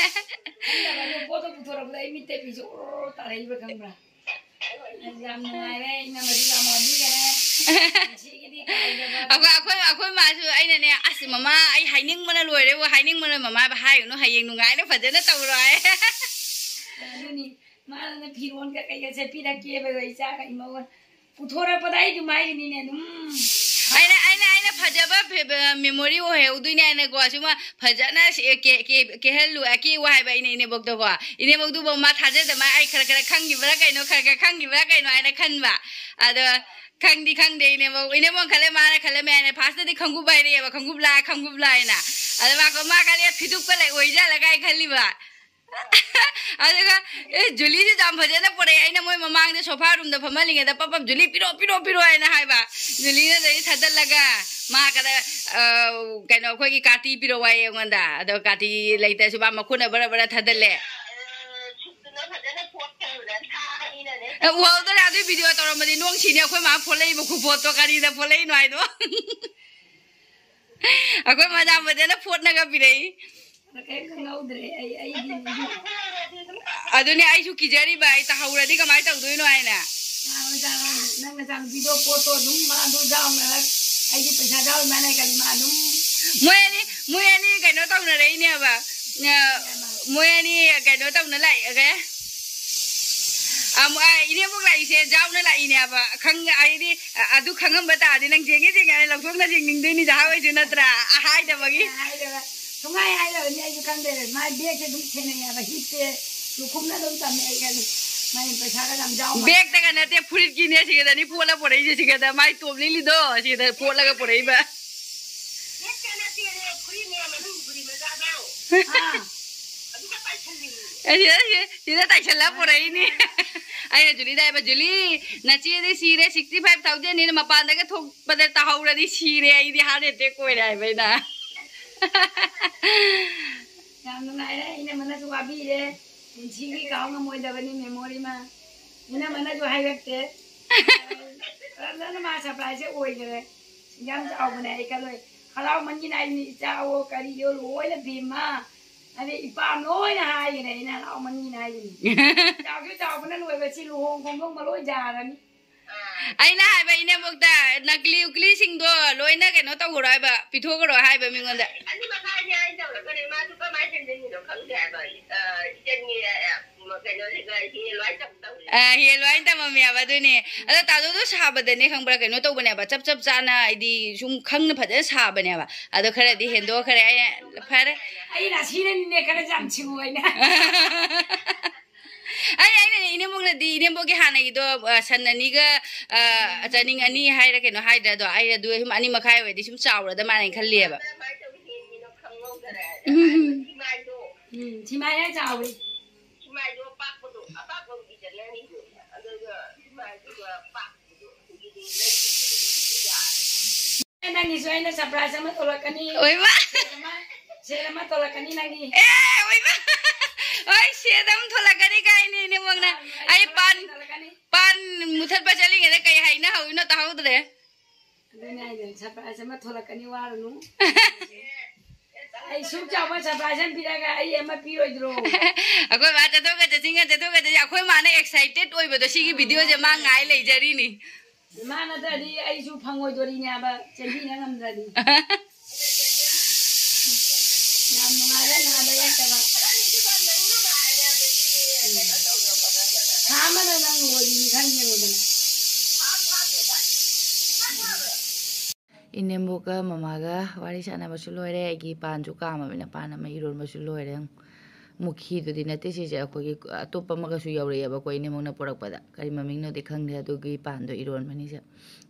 ꯈꯜꯂꯨꯗꯕ ꯑꯗꯣ ꯄꯣꯠꯇꯣ ꯄꯨꯊꯣꯔꯛꯄꯗ ꯑꯩ ꯃꯤꯠꯇ ꯄꯤꯁꯦ ꯑꯣꯔꯣ ꯇꯥꯔꯛꯏꯕ ꯈꯪꯕ꯭ꯔꯥ? ꯑꯩ ꯌꯥꯝ ꯅꯨꯡꯉꯥꯏꯔꯦ, ꯑꯩꯅ ꯃꯁꯤ ꯌꯥꯝ ꯋꯥꯕꯤꯈꯔꯦ꯫ ꯉꯁꯤꯒꯤꯗꯤ ꯀꯥꯏꯗꯕ ꯑꯩꯈꯣꯏ, ꯑꯩꯈꯣꯏ, ꯑꯩꯈꯣꯏ ꯃꯥꯁꯨ ꯑꯩꯅꯅꯦ, "ꯑꯁ ꯃꯃꯥ, ꯑꯩ ꯍꯥꯏꯅꯤꯡꯕꯅ ꯂꯣꯏꯔꯦꯕꯨ, ꯍꯥꯏꯅꯤꯡꯕꯅ ꯃꯃꯥ ꯍꯥꯏꯒꯅꯨ, ꯍꯌꯦꯡ ꯅꯨꯡꯉꯥꯏꯅ ꯐꯖꯅ ꯇꯧꯔꯣ" ꯍꯥꯏ꯫ ꯑꯗꯨꯅꯤ, ꯃꯥꯅ ꯐꯤꯔꯣꯟꯒ ꯀꯩꯒ ꯁꯦꯠꯄꯤꯔꯛꯀꯦꯕ, ꯏꯆꯥꯒ ꯏꯃꯧꯒ꯫ ꯄꯨꯊꯣꯔꯛꯄꯗ ꯑꯩ ꯑꯗꯨꯝ ꯍꯥꯏꯒꯅꯤꯅꯦ, ꯑꯗꯨꯝ꯫ ꯑꯩꯅ, ꯑꯩꯅ, ꯑꯩꯅ ꯐꯖꯕ ꯐꯦ-, memory ꯑꯣꯏꯍꯧꯗꯣꯏꯅꯦ ꯍꯥꯏꯅꯀꯣ, ꯁꯨꯝ ꯐꯖꯅ ꯁꯤ-, ꯀꯦ-, ꯀꯦ-, ꯀꯦꯍꯜꯂꯨ, ꯑꯀꯦꯌꯨ ꯍꯥꯏꯕ ꯑꯩꯅ ꯏꯅꯦꯕꯣꯛꯇꯀꯣ꯫ ꯏꯅꯦꯕꯣꯛꯇꯨꯕꯨ ꯃꯥ ꯊꯥꯖꯗꯕ, ꯑꯩ ꯈꯔ ꯈꯔ ꯈꯪꯈꯤꯕ꯭ꯔꯥ ꯀꯩꯅꯣ, ꯈꯔ ꯈꯔ ꯈꯪꯈꯤꯕ꯭ꯔꯥ ꯀꯩꯅꯣ ꯍꯥꯏꯅ ꯈꯟꯕ꯫ ꯑꯗꯣ ꯈꯪꯗꯤ ꯈꯪꯗꯦ ꯏꯅꯦꯕꯣꯛ꯫ ꯏꯅꯦꯕꯣꯛ ꯈꯜꯂꯦ, ꯃꯥꯅ ꯈꯜꯂꯦ ꯃꯌꯥꯝꯅ first ꯇꯗꯤ ꯈꯪꯒꯨꯞ ꯍꯥꯏꯔꯛꯑꯦꯕ, "ꯈꯪꯒꯨꯞ ꯂꯥꯛ, ꯈꯪꯒꯨꯞ ꯂꯥꯛ" ꯍꯥꯏꯅ꯫ ꯑꯗ ꯃꯥ, ꯃꯥ ꯈꯜꯂꯦ ꯐꯤꯗꯨꯛꯀ ꯂꯩ ꯑꯣꯏꯖꯥꯠꯂꯒ ꯑꯩ ꯈꯜꯂꯤꯕ꯫ ꯑꯗꯨꯒ, "ꯑꯦ, ꯖꯨꯂꯤꯁꯤ ꯌꯥꯝ ꯐꯖꯅ ꯄꯨꯔꯛꯑꯦ"꯫ ꯑꯩꯅ ꯃꯣꯏ ꯃꯃꯥꯡꯗ sofa roomꯗ ꯐꯝꯍꯜꯂꯤꯉꯩꯗ ꯄꯞ ꯄꯞ, "ꯖꯨꯂꯤ, ꯄꯤꯔꯛꯑꯣ, ꯄꯤꯔꯛꯑꯣ, ꯄꯤꯔꯛꯑꯣ" ꯍꯥꯏꯅ ꯍꯥꯏꯕ꯫ ꯖꯨꯂꯤꯅ ꯑꯗꯩ ꯊꯥꯗꯠꯂꯒ ꯃꯥ ꯀꯗ-, ꯑ, ꯀꯩꯅꯣ, ꯑꯩꯈꯣꯏꯒꯤ ꯀꯥꯇꯤ ꯄꯤꯔꯛꯑꯣ ꯍꯥꯏꯌꯦ ꯑꯩꯉꯣꯟꯗ꯫ ꯑꯗꯣ ꯀꯥꯇꯤ ꯂꯩꯇ꯭ꯔꯁꯨ ꯃꯥ ꯃꯈꯨꯠꯅ ꯕꯔ ꯕꯔ ꯊꯥꯗꯠꯂꯦ꯫ ꯑꯦ, ꯎꯍꯧꯗꯅ ꯑꯗꯨꯏ video ꯇꯧꯔꯝꯃꯗꯤ ꯅꯣꯡ ꯁꯤꯅꯤ, ꯑꯩꯈꯣꯏ ꯃꯥ ꯐꯣꯠꯂꯛꯏꯕ ꯈꯨꯐꯣꯠꯇꯣ ꯀꯔꯤꯗ ꯐꯣꯠꯂꯛꯏꯅꯣ ꯍꯥꯏꯗꯣ꯫ ꯑꯩꯈꯣꯏ ꯃꯥ ꯌꯥꯝ ꯐꯖꯅ ꯐꯣꯠꯅꯒ ꯄꯤꯔꯛꯏ꯫ ꯀꯩꯝ ꯈꯪꯍꯧꯗ꯭ꯔꯦ ꯑꯩ, ꯑꯩꯗꯤ꯫ ꯑꯗꯨꯅꯦ ꯑꯩꯁꯨ ꯀꯤꯖꯔꯤꯕ, ꯑꯩ ꯇꯥꯍꯧꯔꯗꯤ ꯀꯃꯥꯏꯅ ꯇꯧꯗꯣꯏꯅꯣ ꯍꯥꯏꯅ꯫ ꯅꯪ ꯅꯆꯥꯅꯨꯄꯤꯗꯣ ꯄꯣꯠꯇꯣ ꯑꯗꯨꯝ ꯃꯥꯗꯣ ꯌꯥꯎꯅ, ꯑꯩꯒꯤ ꯄꯩꯁꯥ ꯌꯥꯎꯔꯤ ꯃꯥꯅ ꯀꯔꯤ ꯃꯥ ꯑꯗꯨꯝ ꯃꯣꯏ ꯑꯅꯤ, ꯃꯣꯏ ꯑꯅꯤ ꯀꯩꯅꯣ ꯇꯧꯅꯔꯛꯏꯅꯦꯕ꯫ ꯑ, ꯃꯣꯏ ꯑꯅꯤ ꯀꯩꯅꯣ ꯇꯧꯅ ꯂꯥꯛꯑꯦ꯫ ꯑ, ꯃꯣ-, ꯑ, ꯏꯅꯦꯕꯣꯛ ꯂꯥꯛꯏꯁꯦ ꯖꯥꯎꯅ ꯂꯥꯛꯏꯅꯦꯕ꯫ ꯈꯪ-, ꯑꯩꯗꯤ, ꯑ, ꯑꯗꯨ ꯈꯪꯉꯝꯕ ꯇꯥꯔꯗꯤ ꯅꯪ ꯖꯦꯡꯒꯦ ꯖꯦꯡꯒꯦ ꯍꯥꯏꯅ ꯂꯧꯊꯣꯛꯅ ꯖꯦꯡꯅꯤꯡꯗꯣꯏꯅꯤ, ꯖꯍꯥ ꯍꯣꯏꯁꯨ ꯅꯠꯇ꯭ꯔꯥ? ꯑ, ꯍꯥꯏꯗꯕꯒꯤ꯫ ꯍꯥꯏꯗꯕ꯫ ꯁꯨꯡꯍꯥꯏ ꯍꯥꯏꯗꯕꯅꯤ, ꯑꯩꯁꯨ ꯈꯪꯗꯦ꯫ ꯃꯥꯏ ꯕꯦꯒꯁꯦ ꯑꯗꯨꯝ ꯊꯦꯡꯅꯩ ꯍꯥꯏꯕ, ꯍꯤꯞꯄꯦ꯫ ꯂꯨꯈꯨꯝꯅ ꯑꯗꯨꯝ ꯇꯝꯃꯦ ꯑꯩ ꯈꯜꯂꯤ꯫ ꯃꯥꯏ ꯄꯩꯁꯥꯒ ꯌꯥꯝ ꯌꯥꯎ ꯃꯥꯜꯂꯦ꯫ ꯕꯦꯒꯇꯒ ꯅꯠꯇꯦ, ꯐꯨꯔꯤꯠꯀꯤꯅꯦ ꯁꯤꯒꯗꯅꯤ ꯄꯣꯠꯂ ꯄꯨꯔꯛꯏꯁꯦ, ꯁꯤꯒꯗ ꯃꯥꯏ ꯇꯣꯞ ꯂꯤꯠꯂꯤꯗꯣ ꯁꯤꯒꯗ ꯄꯣꯠꯂꯒ ꯄꯨꯔꯛꯏꯕ꯫ ꯕꯦꯒꯇ ꯅꯠꯇꯦꯅꯦ, ꯐꯨꯔꯤꯠꯅꯦ, ꯃꯅꯨꯡ ꯐꯨꯔꯤ ꯃꯆꯥꯗꯣ꯫ ꯑꯥ꯫ ꯑꯗꯨꯒ ꯄꯥꯏꯁꯜꯂꯤꯅꯤ꯫ ꯑꯦ, ꯁꯤꯗ, ꯁꯤꯗ, ꯁꯤꯗ ꯇꯥꯏꯁꯜꯂ ꯄꯨꯔꯛꯏꯅꯤ꯫ ꯑꯩꯅ ꯖꯨꯂꯤꯗ ꯍꯥꯏꯕ, "ꯖꯨꯂꯤ, ꯅꯆꯦꯗꯤ ꯁꯤꯔꯦ, sixty five thousand ꯅꯤꯅ ꯃꯄꯥꯟꯗꯒ ꯊꯣꯛꯄꯗ ꯇꯥꯍꯧꯔꯗꯤ ꯁꯤꯔꯦ, ꯑꯩꯗꯤ heart attack ꯑꯣꯏꯔꯦ" ꯍꯥꯏꯕ ꯑꯩꯅ꯫ ꯌꯥꯝ ꯅꯨꯡꯉꯥꯏꯔꯦ, ꯏꯅꯝꯃꯅꯁꯨ ꯋꯥꯕꯤꯔꯦ꯫ ꯄꯨꯟꯁꯤꯒꯤ ꯀꯥꯎ ꯉꯝꯃꯣꯏꯗꯕꯅꯤ memory ꯑꯃ꯫ ꯏꯅꯝꯃꯅꯁꯨ ꯍꯥꯏꯔꯛꯇꯦ꯫ ꯐꯖꯅ ꯃꯥ surprise ꯑꯣꯏꯈ꯭ꯔꯦ꯫ ꯌꯥꯝ ꯆꯥꯎꯕꯅꯦ ꯑꯩ ꯈꯜꯂꯣꯏ꯫ ꯍꯔꯥꯎꯃꯟꯒꯤꯅ ꯑꯩꯅ ꯏꯆꯥꯋꯣ ꯀꯔꯤꯌꯣ ꯂꯣꯏꯅ ꯕꯦꯝꯃ꯫ ꯑꯗꯩ ꯏꯄꯥꯝ ꯂꯣꯏꯅ ꯍꯥꯏꯈ꯭ꯔꯦ ꯑꯩꯅ ꯍꯔꯥꯎꯃꯟꯒꯤꯅ ꯍꯥꯏꯈꯤꯅꯤ꯫ ꯆꯥꯎꯁꯨ ꯆꯥꯎꯕꯅ ꯂꯣꯏꯕ ꯁꯤ ꯂꯨꯍꯣꯡ ꯈꯣꯡꯗꯣꯡꯕ ꯂꯣꯏ ꯌꯥꯔꯅꯤ꯫ ꯑꯩꯅ ꯍꯥꯏꯕ ꯏꯅꯦꯝꯕꯣꯛꯇ ꯅꯀꯂꯤ ꯎꯀꯂꯤꯁꯤꯡꯗꯣ ꯂꯣꯏꯅ ꯀꯩꯅꯣ ꯇꯧꯈ꯭ꯔꯣ ꯍꯥꯏꯕ, ꯄꯤꯊꯣꯛꯈ꯭ꯔꯣ ꯍꯥꯏꯕ ꯃꯤꯉꯣꯟꯗ꯫ ꯑꯅꯤ ꯃꯈꯥꯏꯅꯤ ꯍꯥꯏꯅ ꯇꯧꯔꯒꯅꯦ, ꯃꯥꯁꯨ ꯀꯃꯥꯏꯅ ꯁꯦꯝꯖꯤꯟꯒꯤꯅꯣ ꯈꯪꯗꯦ ꯍꯥꯏꯕ꯫ ꯑ, ꯏꯆꯟꯒꯤ, ꯑ, ꯀꯩꯅꯣꯁꯤꯒ ꯍꯦꯜꯂꯣ ꯍꯥꯏꯅ ꯇꯧ-, ꯇꯧꯔꯤ꯫ ꯑ, ꯍꯦꯜꯂꯣ ꯍꯥꯏꯅ ꯇꯝꯃꯝꯃꯦꯕ, ꯑꯗꯨꯅꯦ꯫ ꯑꯗꯣ ꯇꯥꯗꯣꯗꯣ ꯁꯥꯕꯗꯅꯦ ꯈꯪꯕ꯭ꯔꯥ, ꯀꯩꯅꯣ ꯇꯧꯕꯅꯦꯕ, ꯆꯞ ꯆꯞ ꯆꯥꯅ ꯍꯥꯏꯗꯤ ꯁꯨꯝ ꯈꯪꯅ ꯐꯖꯅ ꯁꯥꯕꯅꯦꯕ꯫ ꯑꯗꯣ ꯈꯔꯗꯤ ꯍꯦꯟꯗꯣꯛꯈ꯭ꯔꯦ꯫ ꯑꯩꯅ, "ꯐꯔꯦ"꯫ ꯑꯩꯅ ꯑꯁꯤꯅꯅꯤꯅꯦ ꯈꯔ ꯌꯥꯝ ꯁꯤꯡꯉꯨ ꯍꯥꯏꯅ꯫ ꯑꯩ, ꯑꯩꯅꯅꯦ, ꯏꯅꯦꯝꯕꯣꯛꯅꯗꯤ, ꯏꯅꯦꯝꯕꯣꯛꯀꯤ ꯍꯥꯟꯅꯒꯤꯗꯣ, ꯑ, ꯁꯟ ꯑꯅꯤꯒ, ꯑ, ꯆꯥꯅꯤꯡ ꯑꯅꯤ ꯍꯥꯏꯔ ꯀꯩꯅꯣ ꯍꯥꯏꯗ꯭ꯔꯥ ꯑꯗꯣ? ꯑꯩ ꯑꯗꯨ ꯁꯨꯝ ꯑꯅꯤ ꯃꯈꯥꯏ ꯑꯣꯏꯔꯗꯤ ꯁꯨꯝ ꯆꯥꯎꯔꯗ ꯃꯥꯜꯂꯦꯅ ꯈꯜꯂꯦꯕ꯫ ꯎꯝ꯫ ꯎꯝ, ꯁꯤꯃꯥꯏꯅ ꯆꯥꯎꯔꯤ꯫ ꯅꯪꯒꯤꯁꯨ ꯑꯩꯅ surprise ꯑꯃ ꯇꯧꯔꯛꯀꯅꯤ꯫ ꯑꯣꯏꯃꯥ꯫ ꯁꯦꯠ ꯑꯃ, ꯁꯦꯠ ꯑꯃ ꯇꯧꯔꯛꯀꯅꯤ ꯅꯪꯒꯤ꯫ ꯑꯦ, ꯑꯣꯏꯃꯥ꯫ ꯍꯣꯏ, ꯁꯦꯠ ꯑꯃ ꯊꯣꯛꯂꯛꯀꯅꯤ ꯀꯥꯏꯅꯤ, ꯏꯅꯦꯝꯕꯣꯛꯅ꯫ ꯑꯥ, ꯑꯩ ꯄꯥꯟ, ꯇꯧꯔꯛꯀꯅꯤ꯫ ꯄꯥꯟ ꯃꯨꯊꯠꯄ ꯆꯠꯂꯤꯉꯩꯗ ꯀꯩ ꯍꯥꯏꯅꯍꯧꯔꯤꯅꯣ ꯇꯥꯍꯧꯗ꯭ꯔꯦ꯫ ꯑꯗꯨꯅꯦ ꯍꯥꯏꯁꯦ, surprise ꯑꯃ ꯊꯣꯛꯂꯛꯀꯅꯤ, ꯋꯥꯔꯨꯅꯨ꯫ ꯑꯩ ꯁꯨꯛ ꯆꯥꯎꯕ surprise ꯑꯃ ꯄꯤꯔꯒ ꯑꯩ ꯑꯃ ꯄꯤꯔꯣꯏꯗ꯭ꯔꯣ? ꯑꯩꯈꯣꯏ ꯃꯥ ꯆꯠꯊꯣꯛꯀ ꯆꯠꯁꯤꯟꯒ ꯆꯠꯊꯣꯛꯀ ꯆꯠꯁꯤꯟ-, ꯑꯩꯈꯣꯏ ꯃꯥꯅ excited ꯑꯣꯏꯕꯗꯣ ꯁꯤꯒꯤ video ꯁꯦ ꯃꯥ ꯉꯥꯏ ꯂꯩꯖꯔꯤꯅꯤ꯫ ꯃꯥ ꯅꯠꯇ꯭ꯔꯗꯤ ꯑꯩꯁꯨ ꯐꯪꯉꯣꯏꯗꯣꯔꯤꯅꯦ ꯍꯥꯏꯕ, ꯆꯦꯟꯕꯤꯅ ꯉꯝꯗ꯭ꯔꯗꯤ꯫ ꯊꯥ ꯑꯃꯗ ꯅꯪ ꯂꯣꯏꯔꯤꯅꯤ ꯈꯪ ꯌꯦꯡꯉꯨꯗꯅ꯫ ꯏꯅꯦꯝꯕꯣꯛꯀ ꯃꯃꯥꯒ ꯋꯥꯔꯤ ꯁꯥꯟꯅꯕꯁꯨ ꯂꯣꯏꯔꯦ꯫ ꯑꯩꯒꯤ ꯄꯥꯟꯁꯨ ꯀꯥꯝꯃꯕꯅꯤꯅ ꯄꯥꯟ ꯑꯃ ꯏꯔꯣꯟꯕꯁꯨ ꯂꯣꯏꯔꯦ꯫ ꯃꯨꯈꯤꯗꯨꯗꯤ ꯅꯠꯇꯦ ꯁꯤꯁꯦ, ꯑꯩꯈꯣꯏꯒꯤ ꯑꯇꯣꯞꯄ ꯑꯃꯒꯁꯨ ꯌꯧꯔꯛꯑꯦꯕꯀꯣ ꯏꯅꯦꯝꯕꯣꯛꯅ ꯄꯨꯔꯛꯄꯗ꯫ ꯀꯔꯤ ꯃꯃꯤꯡꯅꯣꯗꯤ ꯈꯪꯗꯦ, ꯑꯗꯨꯒꯤ ꯄꯥꯟꯗꯣ ꯏꯔꯣꯟꯕꯅꯤ ꯁꯦ꯫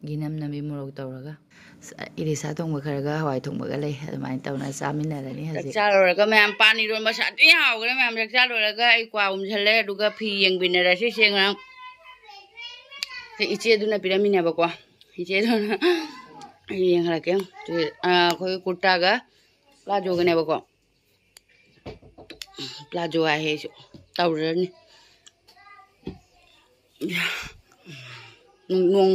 ꯒꯤꯅꯝ ꯅꯝꯕꯤ ꯃꯣꯔꯣꯛ ꯇꯧꯔꯒ꯫ ꯑꯁ, ꯏꯂꯤꯁꯥ ꯊꯣꯡꯕ ꯈꯔꯒ ꯍꯋꯥꯏ ꯊꯣꯡꯕꯒ ꯂꯩ꯫ ꯑꯗꯨꯃꯥꯏꯅ ꯇꯧꯅ ꯆꯥꯃꯤꯟꯅꯔꯅꯤ ꯍꯧꯖꯤꯛ꯫ ꯆꯥꯛ ꯆꯥ ꯂꯣꯏꯔꯒ ꯃꯌꯥꯝ ꯄꯥꯟ ꯏꯔꯣꯟꯕ ꯁꯥꯊꯤ ꯍꯥꯎꯈ꯭ꯔꯦ꯫ ꯃꯌꯥꯝ ꯆꯥꯛ ꯆꯥ ꯂꯣꯏꯔꯒ ꯑꯩ ꯀ꯭ꯋꯥ ꯎꯝꯁꯜꯂꯦ, ꯑꯗꯨꯒ ꯐꯤ ꯌꯦꯡꯃꯤꯟꯅꯔꯁꯤ꯫ ꯁꯦ ꯉꯔꯥꯡ ꯁꯦ ꯏꯆꯦꯗꯨꯅ ꯄꯤꯔꯝꯃꯤꯅꯦꯕꯀꯣ꯫ ꯏꯆꯦꯗꯨꯅ ꯑꯩ ꯌꯦꯡꯍꯜꯂꯛꯀꯦ꯫ ꯑꯩꯈꯣꯏ ꯀꯨꯔꯇꯥꯒ ꯄ꯭ꯂꯥꯖꯣꯒꯅꯦꯕꯀꯣ꯫ ꯄ꯭ꯂꯥꯖꯣ ꯍꯥꯏ ꯑꯩꯁꯨ ꯇꯧꯔꯅꯤ꯫ ꯅꯣꯡ,